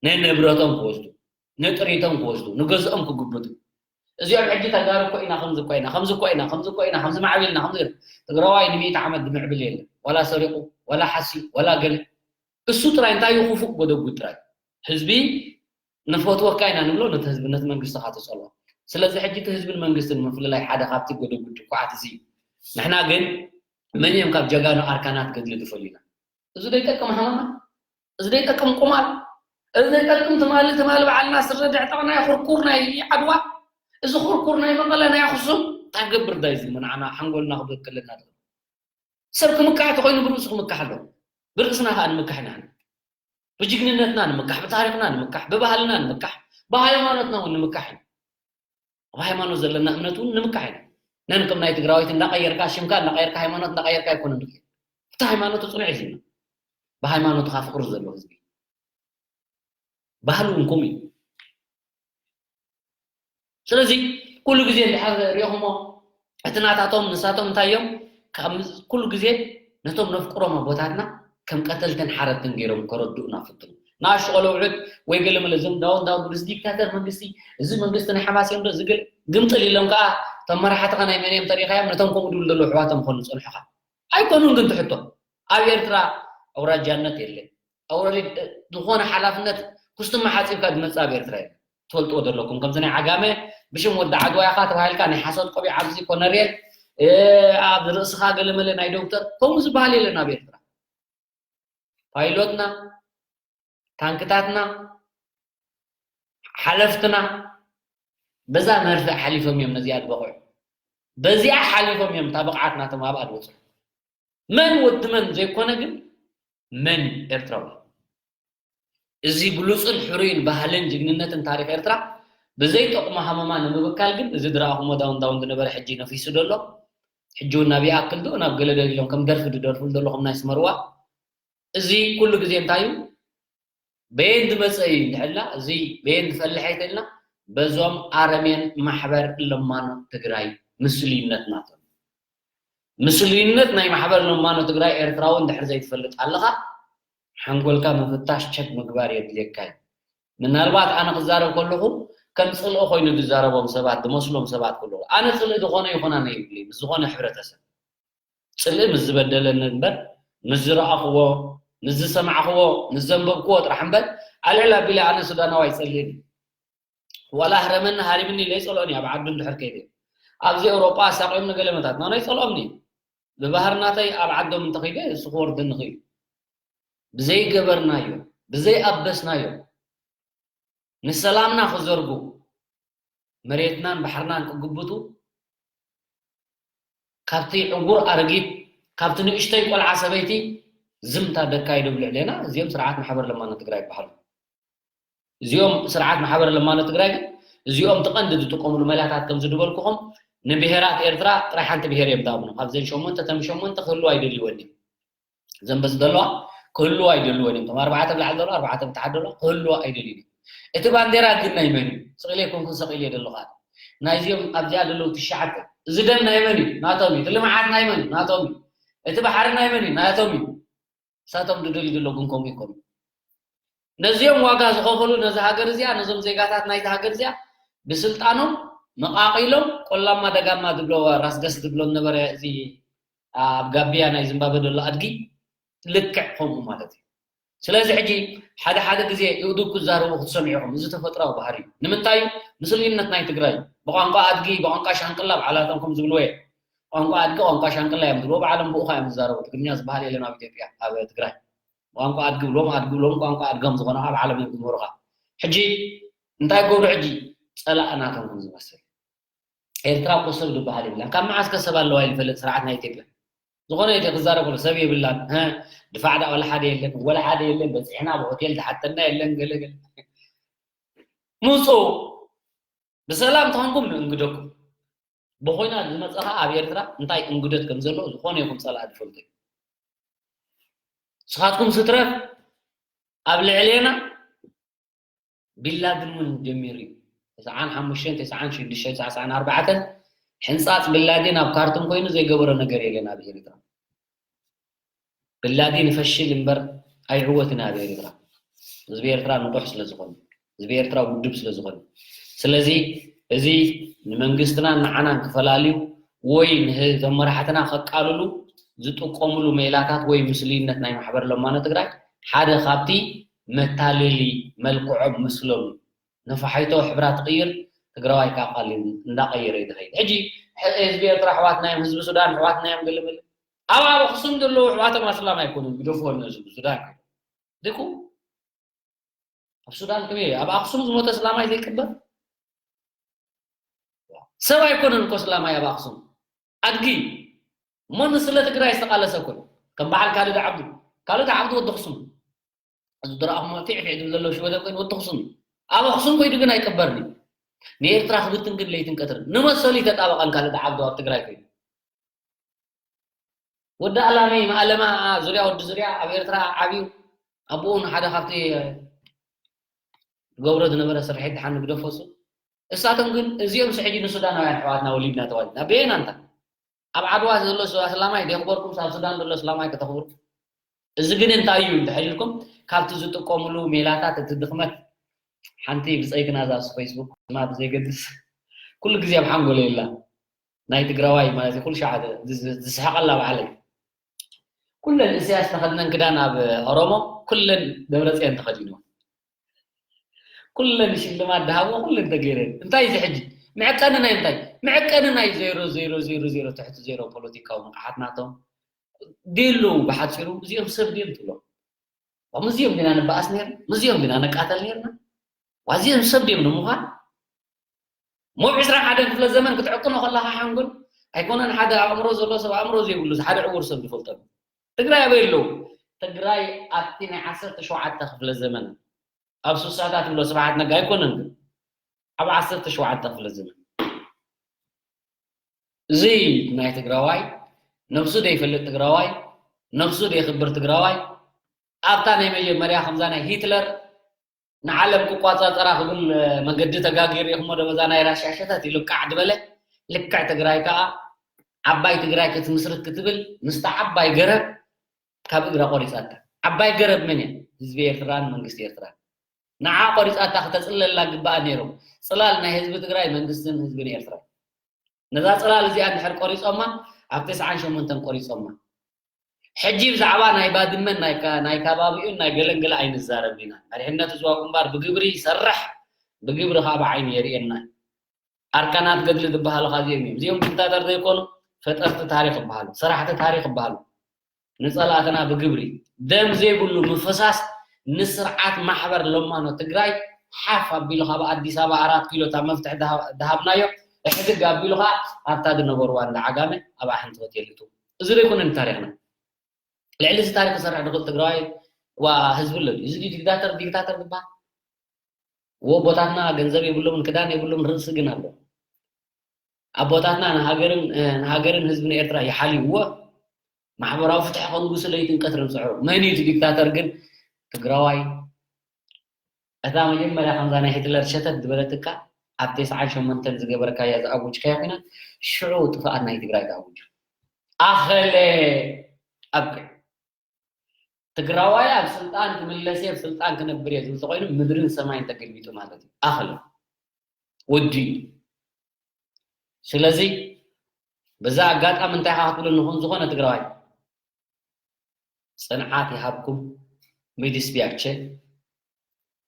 ንንብረቶም ክወስዱ ንጥሪቶም ክወስዱ ንገዝኦም ክግብቱ እዚኦም ሕጂ ተጋሩ እኮ ኢና ከምዚ እኮ ኢና ከምዚ እኮ ኢና ከምዚ እኮ ኢና ከምዚ ማዕቢልና ከምዚ ትግራዋይ ንሚእቲ ዓመት ዝምዕብል የለን ዋላ ሰሪቁ ዋላ ሓስዩ ዋላ ገለ እሱ ጥራይ እንታይ እዩ ክፉእ ጎደጉድ ጥራይ ህዝቢ ንፈትወካ ኢና ንብሎ ነቲ ህዝቢ ነቲ መንግስቲ ካ ተፀልኦ ስለዚ ሕጂ እቲ ህዝብን መንግስትን ምፍልላይ ሓደ ካብቲ ጎደጉድ ድኩዓት እዚ እዩ ንሕና ግን መን እዮም ካብ ጀጋኑ ኣርካናት ገድሊ ዝፈልዩና እዚ ዘይጠቅም ሃመማ እዚ ዘይጠቅም ቁማል እዚ ዘይጠቅም ትማሊ ትማሊ በዓልና ስረ ድዕጠቕ ናይ ኩርኩር ናይ ዓድዋ እዚ ኩርኩር ናይ መቐለ ናይ ኣክሱም እንታይ ገብር ዳይ እዚ ንዓና ሓንጎልና ክበክለና ሰብ ክምካሕ ተኮይኑ ብርእሱ ክምካሕ ኣለዎ ብርእስና ከዓ ንምካሕ ኢና ብጅግንነትና ንምካሕ ብታሪክና ንምካሕ ብባህልና ንምካሕ ብሃይማኖትና እውን ንምካሕ ኢና ኣብ ሃይማኖት ዘለና እምነት እውን ንምካሕ ኢና ነን ከም ናይ ትግራዊት እንዳቀየርካ ሽምካ እንዳቀየርካ ሃይማኖት እንዳቀየርካ ኣይኮነ ንክ እቲ ሃይማኖቱ ፅኑዕ እዩ ብሃይማኖትካ ፍቅሪ ዘለዎ ህዝቢ ባህሉ እውን ከምኡ እዩ ስለዚ ኩሉ ግዜ እንድሕር ሪኦኹሞ እቲ ናታቶም ንሳቶም እንታይ እዮም ካብ ኩሉ ግዜ ነቶም ነፍቅሮም ኣቦታትና ከም ቀተልትን ሓረድትን ገይሮም ከረድኡና ፍትኑ ንኣሽቱ ቆለውዑት ወይ ገለ መለ እዞም ዳውን ዳውን ምስ ዲክታተር መንግስቲ እዚ መንግስቲ ናይ ሓማስ እዮም ዶ ዝግል ግምጥል ኢሎም ከዓ እቶም መራሕትኻ ናይ መን እዮም ተሪኻዮም ነቶም ከምኡ ድብሉ ዘለዉ ኣሕዋቶም ክኾኑ ዝፀንሑኻ ኣይኮኑን ግን ትሕቶ ኣብ ኤርትራ ኣውራጃነት የለን ኣውራጃ ዝኾነ ሓላፍነት ኩስትማ ሓፂብካ ዝመፅእ ኣብ ኤርትራ የለን ትፈልጥዎ ዘለኩም ከምዚ ናይ ዓጋመ ብሽም ወዲ ዓድዋ ኢኻ ተባሂልካ ናይ ሓሶት ቆቢዕ ኣብዚ ኮነሬል ኣብ ርእስኻ ገለመለ ናይ ዶክተር ከምኡ ዝበሃል የለን ኣብ ኤርትራ ፓይሎትና ታንክታትና ሓለፍትና በዛ መርፍእ ሓሊፎም እዮም ነዚኣ ዝበቕዑ በዚኣ ሓሊፎም እዮም እታ ብቕዓት ናቶም ኣብኣ ዝበፅሑ መን ወዲ መን ዘይኮነ ግን መን ኤርትራዊ እዚ ብሉፅን ሕሩይን ባህልን ጅግንነትን ታሪክ ኤርትራ ብዘይጠቕሞ ሃመማ ንምብካል ግን እዚ ዝረኣኹሞ ዳውን ዳውን ዝነበረ ሕጂ ነፊሱ ዘሎ ሕጂ እውን ናብ ይኣክል ዶ ናብ ገለ ደሊሎም ከም ደርፊ ዝደርፍሉ ዘለኹም ናይ ስመርዋ እዚ ኩሉ ግዜ እንታይ እዩ በየን ዝመፀ እዩ እንድሕልና እዚ በየን ዝፈልሐ ይተልና በዞም ኣረሜን ማሕበር ለማኖ ትግራይ ምስሉይነት ናቶም ምስሉይነት ናይ ማሕበር ለማኖ ትግራይ ኤርትራዊ እንድሕር ዘይትፈልጥ ኣለኻ ሓንጎልካ ምፍታሽ ቸክ ምግባር የድልየካ እዩ ምናልባት ኣነ ክዛረብ ከለኹ ከም ፅልኢ ኮይኑ ዝዛረቦም ሰባት ዝመስሎም ሰባት ከለኹ ኣነ ፅልኢ ዝኾነ ይኹን ኣነ ይብሉ ምስ ዝኾነ ሕብረተሰብ ፅልኢ ምስ ዝበደለኒ እምበር ምስ ዝረኣኽዎ ምስ ዝሰማዕኽዎ ምስ ዘንበብክዎ ጥራሕ እምበር ኣልዕል ኣቢለ ኣነ ሱዳናዊ ኣይፀልእን እዩ ዋላ ህረመኒ ሃሪምኒ ኢለ ይፀልኦን እዩ ኣብ ዓዱ እንድሕር ከይደ ኣብዚ ኤውሮጳ ኣሳቂዮምኒ ገለ መታትና ናይ ፀልኦምኒ እዩ ብባህርናተይ ኣብ ዓዶም እንተኸይደ እሱ ክወርደኒ ኽእል ብዘይገበርናዮ ብዘይኣበስናዮ ንሰላምና ክዘርጉ፣ መሬትናን ባሕርናን ክግብቱ፣ ካብቲ ዕጉር ኣረጊት፣ ካብቲ ንእሽተይ ቆልዓ ሰበይቲ ዝምታ ደካ ይደብሉ ዕሌና። እዚኦም ስርዓት ማሕበር ለማኖ ትግራይ ይበሃሉ። እዚኦም ስርዓት ማሕበር ለማኖ ትግራይ ግን እዚኦም ትቐንዲ ዝጥቀምሉ መላታት ከም ዝድበልኩኹም ንብሄራት ኤርትራ ጥራይ ሓንቲ ብሄር እዮም ዝኣምኑ። ካብዘን ሸሞንተ ተም ሸሞንተ ክህልዋ ኣይደልይወን እዮም። ዘንበስ ዘለዋ ክህልዋ ኣይደልይወን እዮም። እቶም ኣርባዕተ ብላዕሊ ዘለዋ ኣርባዕተ ብታሕት ዘለዋ ክህልዋ ኣይደልዩን እዮም። እቲ ባንዴራ ግን ናይ መን እዩ? ስቕ ኢለ ኣይኮንኩን ሰቕ ኢለ ዘለኹ። ናይዚኦም ኣብዚኣ ዘለዉ ትሽዓተ፣ እዚ ደም ናይ መን እዩ? ናቶም እዩ። እቲ ልምዓት ናይ መን እዩ? ናቶም እዩ። እቲ ባሕሪ ናይ መን እዩ? ናቶም እዩ። ንሳቶም ዝደልዩ ዘለዉ ግን ከምኡ ይኮኑ። ነዚኦም ዋጋ ዝኸፈሉ ነዚ ሃገር እዚኣ፣ ነዞም ዜጋታት ናይዚ ሃገር እዚኣ ብስልጣኖም መቓቒሎም ቆላማ ደጋማ ዝብሎ ራስገስ ዝብሎ ነበረ። እዚ ኣብ ጋቢያ ናይ ዝምባበ ዘሎ ኣድጊ ልክዕ ከምኡ ማለት እዩ። ስለዚ ሕጂ ሓደ ሓደ ግዜ የእዱግ ክዛረቡ ክትሰምዑ ኢኹም። እዚ ተፈጥራዊ ባህሪ እዩ። ንምንታይ እዩ? ምስልዩነት ናይ ትግራይ እዩ። ብቋንቋ ኣድጊ፣ ብቋንቋ ሻንቅላ ባዕላቶም ከም ዝብልዎ እየ። ቋንቋ ኣድጊ ቋንቋ ሻንቅላ እዮም ዝብልዎ። ባዕሎም ብኡኻ እዮም ዝዛረቡ። ትግርኛ ዝበሃል የለን ኣብ ኢትዮጵያ፣ ኣብ ትግራይ። ቋንቋ ኣድጊ ብሎም ኣድጊ ብሎም ቋንቋ ኣድጎም ዝኾነ ኣብ ዓለም እዮም ዝምህሩኻ። ሕጂ እንታይ ገብሩ? ሕጂ ጸላእ ናቶም ከም ዝመስል። ኤርትራ እኮ ሰብ ዝበሃል የብላን። ካብ መዓስ ከ ሰብ ኣለዋ ኢሉ ይፈልጥ ስርዓት ናይ ኢትዮጵያ? ዝኾነ ኢትዮ ክዛረብ ከሎ ሰብ የብላን። ሀ፣ ድፋዕ ዳ ወላ ሓደ የለን፣ ወላ ሓደ የለን። በጺሕና ብሆቴል ዝሓተና የለን፣ ገለ ገለ። ምጹ ብሰላም ተኾንኩም ንእንግደኩም። ብኾይና ዝመጸኻ ኣብ ኤርትራ እንታይ እንግደት ከም ዘሎ ዝኾነ ይኹን ጸላእ ዝፈልጦ እዩ። ንስኻትኩም ስትረፍ ኣብ ልዕሌና ቢላድን እውን ጀሚሩ እዩ። ተስዓን ሓሙሽተን፣ ተስዓን ሽዱሽተን፣ ተስዓን ኣርባዕተን ሕንጻጽ ቢላዲን ኣብ ካርቱም ኮይኑ ዘይገበሮ ነገር የለን ኣብ ኤርትራ። ቢላዲን ይፈሽል እምበር ኣይዕወትን ኣብ ኤርትራ። ህዝቢ ኤርትራ ንቑሕ ስለ ዝኾነ፣ ህዝቢ ኤርትራ ውድብ ስለ ዝኾነ። ስለዚ እዚ ንመንግስትና ንዓናን ክፈላልዩ ወይ ንህ-፣ ንቶም መራሕትና ከቃልሉ ዝጥቀምሉ ሜላታት ወይ ምስልይነት ናይ ማሕበር ለማኖ ትግራይ ሓደ ካብቲ መታለሊ መልክዖም ምስሎም እዩ። ነፋሒቶ ሕብራ ትቕይር፣ ትግራዋይ ከዓ ቃል እንዳቐየረ እዩ ዝኸይድ። ሕጂ ሕ-፣ ህዝቢ ኤርትራ ኣሕዋትና እዮም፣ ህዝቢ ሱዳን ኣሕዋትና እዮም፣ ገለ መለ። ኣብ፣ ኣብ ኣኽሱም ዘለዉ ኣሕዋቶም ኣስላም ኣይኮኑን፣ ግደፍዎ፣ እነሱ ሱዳን ድኩ ኣብ ሱዳን ከመይ እዩ? ኣብ ኣኽሱም ዝሞተ እስላማይ ዘይቅበር? ሰብ ኣይኮነን እኮ እስላማይ ኣብ ኣኽሱም። ኣድጊ። እሞ ንስለ ትግራይ ዝተቓለሰ እኮ እዩ። ከም በዓል ካልድ ዓብዱ። ካልድ ዓብዱ ወዲ ኣኽሱም። እዚ ዝረኣኹሞ ፊዕ ፊዕ ዝብል ዘሎ ሽወደን ኮይኑ ወዲ ኣኽሱም እዩ። ኣብ ኣኽሱም ከይዱ ግን ኣይቅበርን እዩ። ንኤርትራ ክብትን ግን ለይትን ቀትርን። ንመሰሉ ይተጣበቐን ካልድ ዓብዱ ኣብ ትግራይ ኮይኑ። ወዲ ኣላሚ፣ መኣለማ፣ ዙርያ ወዲ ዙርያ ኣብ ኤርትራ ዓብዩ። ኣቦኡ ንሓደ ካብቲ ዝገብሮ ዝነበረ ስርሒት ድሓን ንግደፎ እሱ። እሳቶም ግን እዚኦም ስ ሕጂ ንሱዳናውያን ኣሕዋትና ወሊድና ተዋሊድና። በየን ኣንታ? ኣብ ዓድዋ ዘሎ ሱ-፣ ኣስላማይ ደየኽበርኩም፣ ኣብ ሱዳን ዘሎ ኣስላማይ ከተኽብሩ። እዚ ግን እንታይ እዩ እንድሕር ኢልኩም፣ ካብቲ ዝጥቀምሉ ሜላታት እቲ ድኽመት፣ ሓንቲ ብጸይትና እዛ ፌስቡክ ስማ ብዘይገድስ ኩሉ ግዜ ኣብ ሓንጎለይ ኣላ። ናይ ትግራዋይ ማለት እዩ፣ ኩሉ ሻዕ ዝ-፣ ዝ-፣ ዝስሕቐላ ባዕለይ። ኩለን ኢሳያስ ተኸድነን ክዳን ኣብ ኦሮሞ፣ ኩለን ደብረጽዮን ተኸዲንዎ። ኩለን ሽልማት ድሃብዎ፣ ኩለን ተገይረን። እንታይ እዚ ሕጂ? መዐቀኒ ናይ እንታይ? መዐቀኒ ናይ ዜሮ፣ ዜሮ፣ ዜሮ፣ ዜሮ፣ ትሕቲ ዜሮ ፖለቲካዊ ንቕሓት ናቶም። ድዩ ኣለዉ ብሓጺሩ፣ እዚኦም ሰብ ድዮም ትብሎም? ዋ፣ ምስዚኦም ዲና ንበኣስ ነይርና? ምስዚኦም ዲና ንቃተል ነይርና? ዋ፣ እዚኦም ሰብ ድዮም ንምዃን? እሞ ብ ዕስራን ሓደን ክፍለ ዘመን ክትዕቅኖ ከለኻ ሓንጎል ኣይኮነን ሓደ ኣእምሮ ዘሎ ሰብ ኣእምሮ ዘይብሉ ሓደ ዕውር ሰብ ዝፈልጠሉ። ትግራይ ኣበይ ኣለዉ? ትግራይ ኣብቲ ናይ ዓሰርተ ሸውዓተ ክፍለ ዘመን ኣብ ሱሳታት ብሎ ስብሓት ነጋ ኣይኮነን ግን ኣብ ዓሰርተ ሸውዓተ ክፍለ ዘመን እዚ ናይ ትግራዋይ ነብሱ ዘይፈልጥ ትግራዋይ ነብሱ ዘይኽብር ትግራዋይ ኣብታ ናይ መጀመርያ ከምዛ ናይ ሂትለር ንዓለም ክቋጻጸራ ክብል መገዲ ተጋጊሩ ኢኹሞ ዶ በዛ ናይ ራሽያ ሸተት ኢሉ ቃዕ ዝበለ ልክዕ ትግራይ ከኣ ዓባይ ትግራይ ክትምስርት ክትብል ምስታ ዓባይ ገረብ ካብ እግራ ቆሪጻታ። ዓባይ ገረብ መን እያ? ህዝቢ ኤርትራን መንግስቲ ኤርትራን። ንዓ ቆሪጻታ ክተጽለላ ግባኣ ነይሮም። ጽላል ናይ ህዝቢ ትግራይ መንግስትን ህዝብን ኤርትራ። ነዛ ጽላል እዚኣ እንድሕር ቆሪጾማ ኣብ ተስዓን ሸሞንተን ቆሪጾማ። ሕጂ ብዛዕባ ናይ ባድመን ናይ ካ-፣ ናይ ከባቢኡን ናይ ገለንገለ ኣይንዛረብ ኢና። መሪሕነት ህዝባዊ ግንባር ብግብሪ ይሰርሕ፣ ብግብሪ ከዓ ብዓይኒ የርእየና። ኣርካናት ገድሊ ዝበሃሉ ካዚኦም እዮም። እዚኦም ዲክታተር ዘይኮኑ ፈጠርቲ ታሪክ ይበሃሉ፣ ሰራሕቲ ታሪክ ይበሃሉ። ንጸላእትና ብግብሪ ደም ዘይብሉ ምፍሳስ ንስርዓት ማሕበር ለማኖ ትግራይ ሓፍ ኣቢሉ ካብ ኣዲስ ኣበባ ኣራት ኪሎ እታ መፍትሒ ድሃ- ድሃብናዮ ሕድግ ኣቢሉ ከዓ ኣብታ ዝነበርዋ እንዳ ዓጋመ ኣብ ኣሕንቲ ሆቴል ይቱ እዚ ዘይኮነን ታሪክና ልዕሊ እዚ ታሪክ ክሰርሕ ድኽእል ትግራዋይ ዋ ህዝቢ ኣሎ ድዩ? እዚ ድዩ ዲክታተር ዲክታተር ዝበሃል ወቦታትና ገንዘብ የብሎምን ክዳን የብሎምን ርእሲ ግን ኣሎ ኣቦታትና ንሃገርን ንሃገርን ህዝብን ኤርትራ ይሓልይዎ ማሕበራዊ ፍትሒ ከንጉሱ ለይትን ቀትርን ዝስዕሩ መን እዩ እቲ ዲክታተር ግን ትግራዋይ እታ መጀመርያ ከምዛ ናይ ሂትለር ሸተት ዝበለትካ ኣብ ተስዓን ሸሞንተን ዝገበርካያ ዝኣውጅካያ ኮይና ሽዑ ጥፍኣት ናይ ትግራይ ዝኣውጁ ኣኸለ ኣብቅዕ ትግራዋይ ኣብ ስልጣን ክምለስ እየ ስልጣን ክነብር እየ ዝብል ተኮይኑ ምድርን ሰማይን ተገልቢጡ ማለት እዩ ኣኸለ ወዲ እዩ ስለዚ በዛ ኣጋጣሚ እንታይ ኢኻ ክትብሉ ንኹን ዝኾነ ትግራዋይ ፅንዓት ይሃብኩም ሚድስ ቢያቸ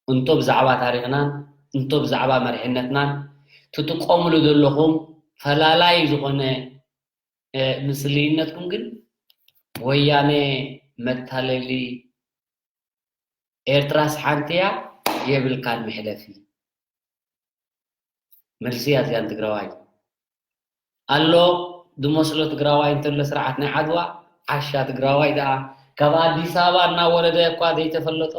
እንቶ ብዛዕባ ታሪኽናን እንቶ ብዛዕባ መሪሕነትናን ትጥቀምሉ ዘለኹም ፈላላይ ዝኾነ ምስልይነትኩም ግን ወያነ መታለሊ ኤርትራስ ሓንቲ እያ የብልካን መሕለፊ መልሲ እያ እዚኣ ንትግራዋይ ኣሎ ዝመስሎ ትግራዋይ እንተሎ ስርዓት ናይ ዓድዋ ዓሻ ትግራዋይ ደኣ ካብ ኣዲስ ኣበባ እናወረደ እኳ ዘይተፈለጦ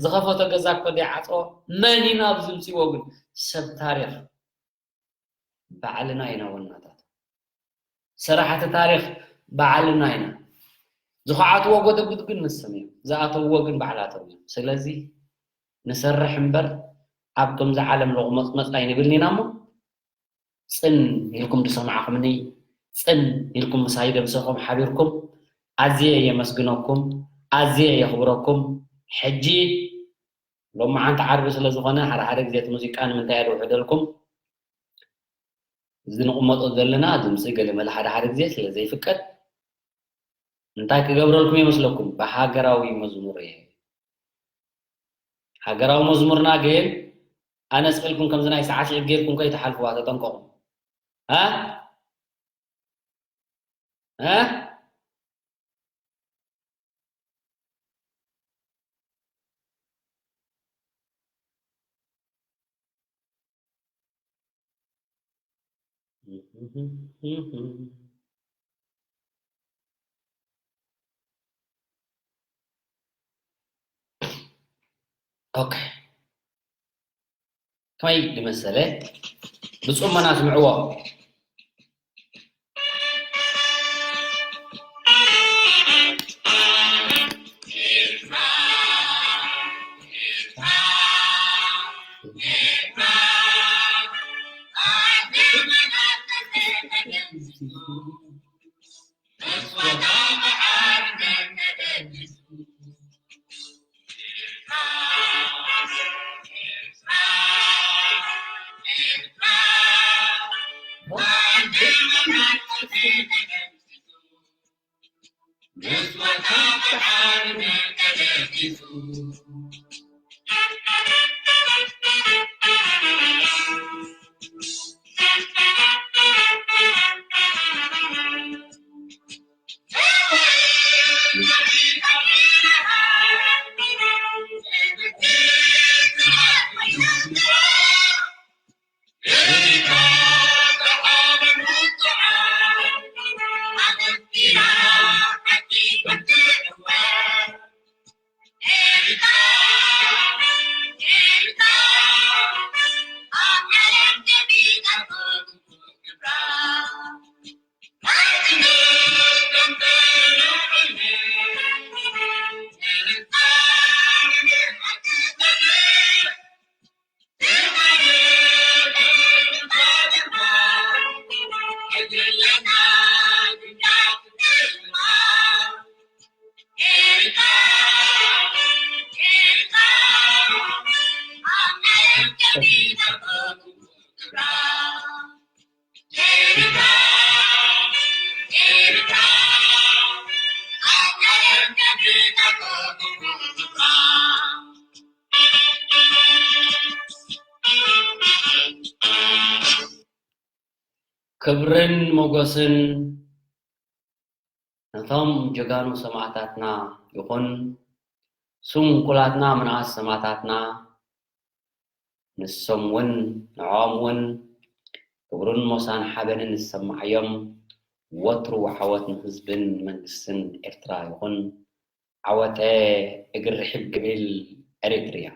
ዝኸፈቶ ገዛ እኮ ዘይዓፅዎ መን ኢና ኣብዚ ምፅዎ ግን ሰብ ታሪክ ባዕልና ኢና ወናታት ሰራሕቲ ታሪክ ባዕልና ኢና ዝኸዓትዎ ጎተጉት ግን ንስም እዮም ዝኣተውዎ ግን ባዕላቶም እዮም ስለዚ ንሰርሕ እምበር ኣብ ከምዚ ዓለም ለቑመፅመፅ ኣይንብልን ኢና እሞ ፅን ኢልኩም ዝሰማዕኹምኒ ፅን ኢልኩም ምሳይ ደምሰኹም ሓቢርኩም ኣዝየ የመስግነኩም ኣዝየ የኽብረኩም ሕጂ ሎማዓንቲ ዓርቢ ስለ ዝኾነ ሓደ ሓደ ግዜ እቲ ሙዚቃ ንምንታይ እየ ደውሕደልኩም እዚ ንቕመጦ ዘለና ድምፂ ገለመለ ሓደ ሓደ ግዜ ስለ ዘይፍቀድ እንታይ ክገብረልኩም ይመስለኩም ብሃገራዊ መዝሙር እየ ሃገራዊ መዝሙርና ግን ኣነፅልኩም ከምዚ ናይ ሰዓት ሽዕብ ጌርኩም ከይትሓልፍዋ ተጠንቀቑ እ እ ኦኬ ከመይ ዝመሰለ ብፅሞና ስምዕዎ ክብርን ሞጎስን ነቶም ጀጋኑ ሰማእታትና ይኹን ስንኩላትና ምንኣስ ሰማእታትና፣ ንሶም እውን ንዕኦም እውን ክብርን ሞሳን ሓበንን ዝሰማዓዮም፣ ወትሩ ዓወት ንህዝብን መንግስትን ኤርትራ ይኹን። ዓወተ እግሪ ርሕብ ክብል ኤሪትሪያ።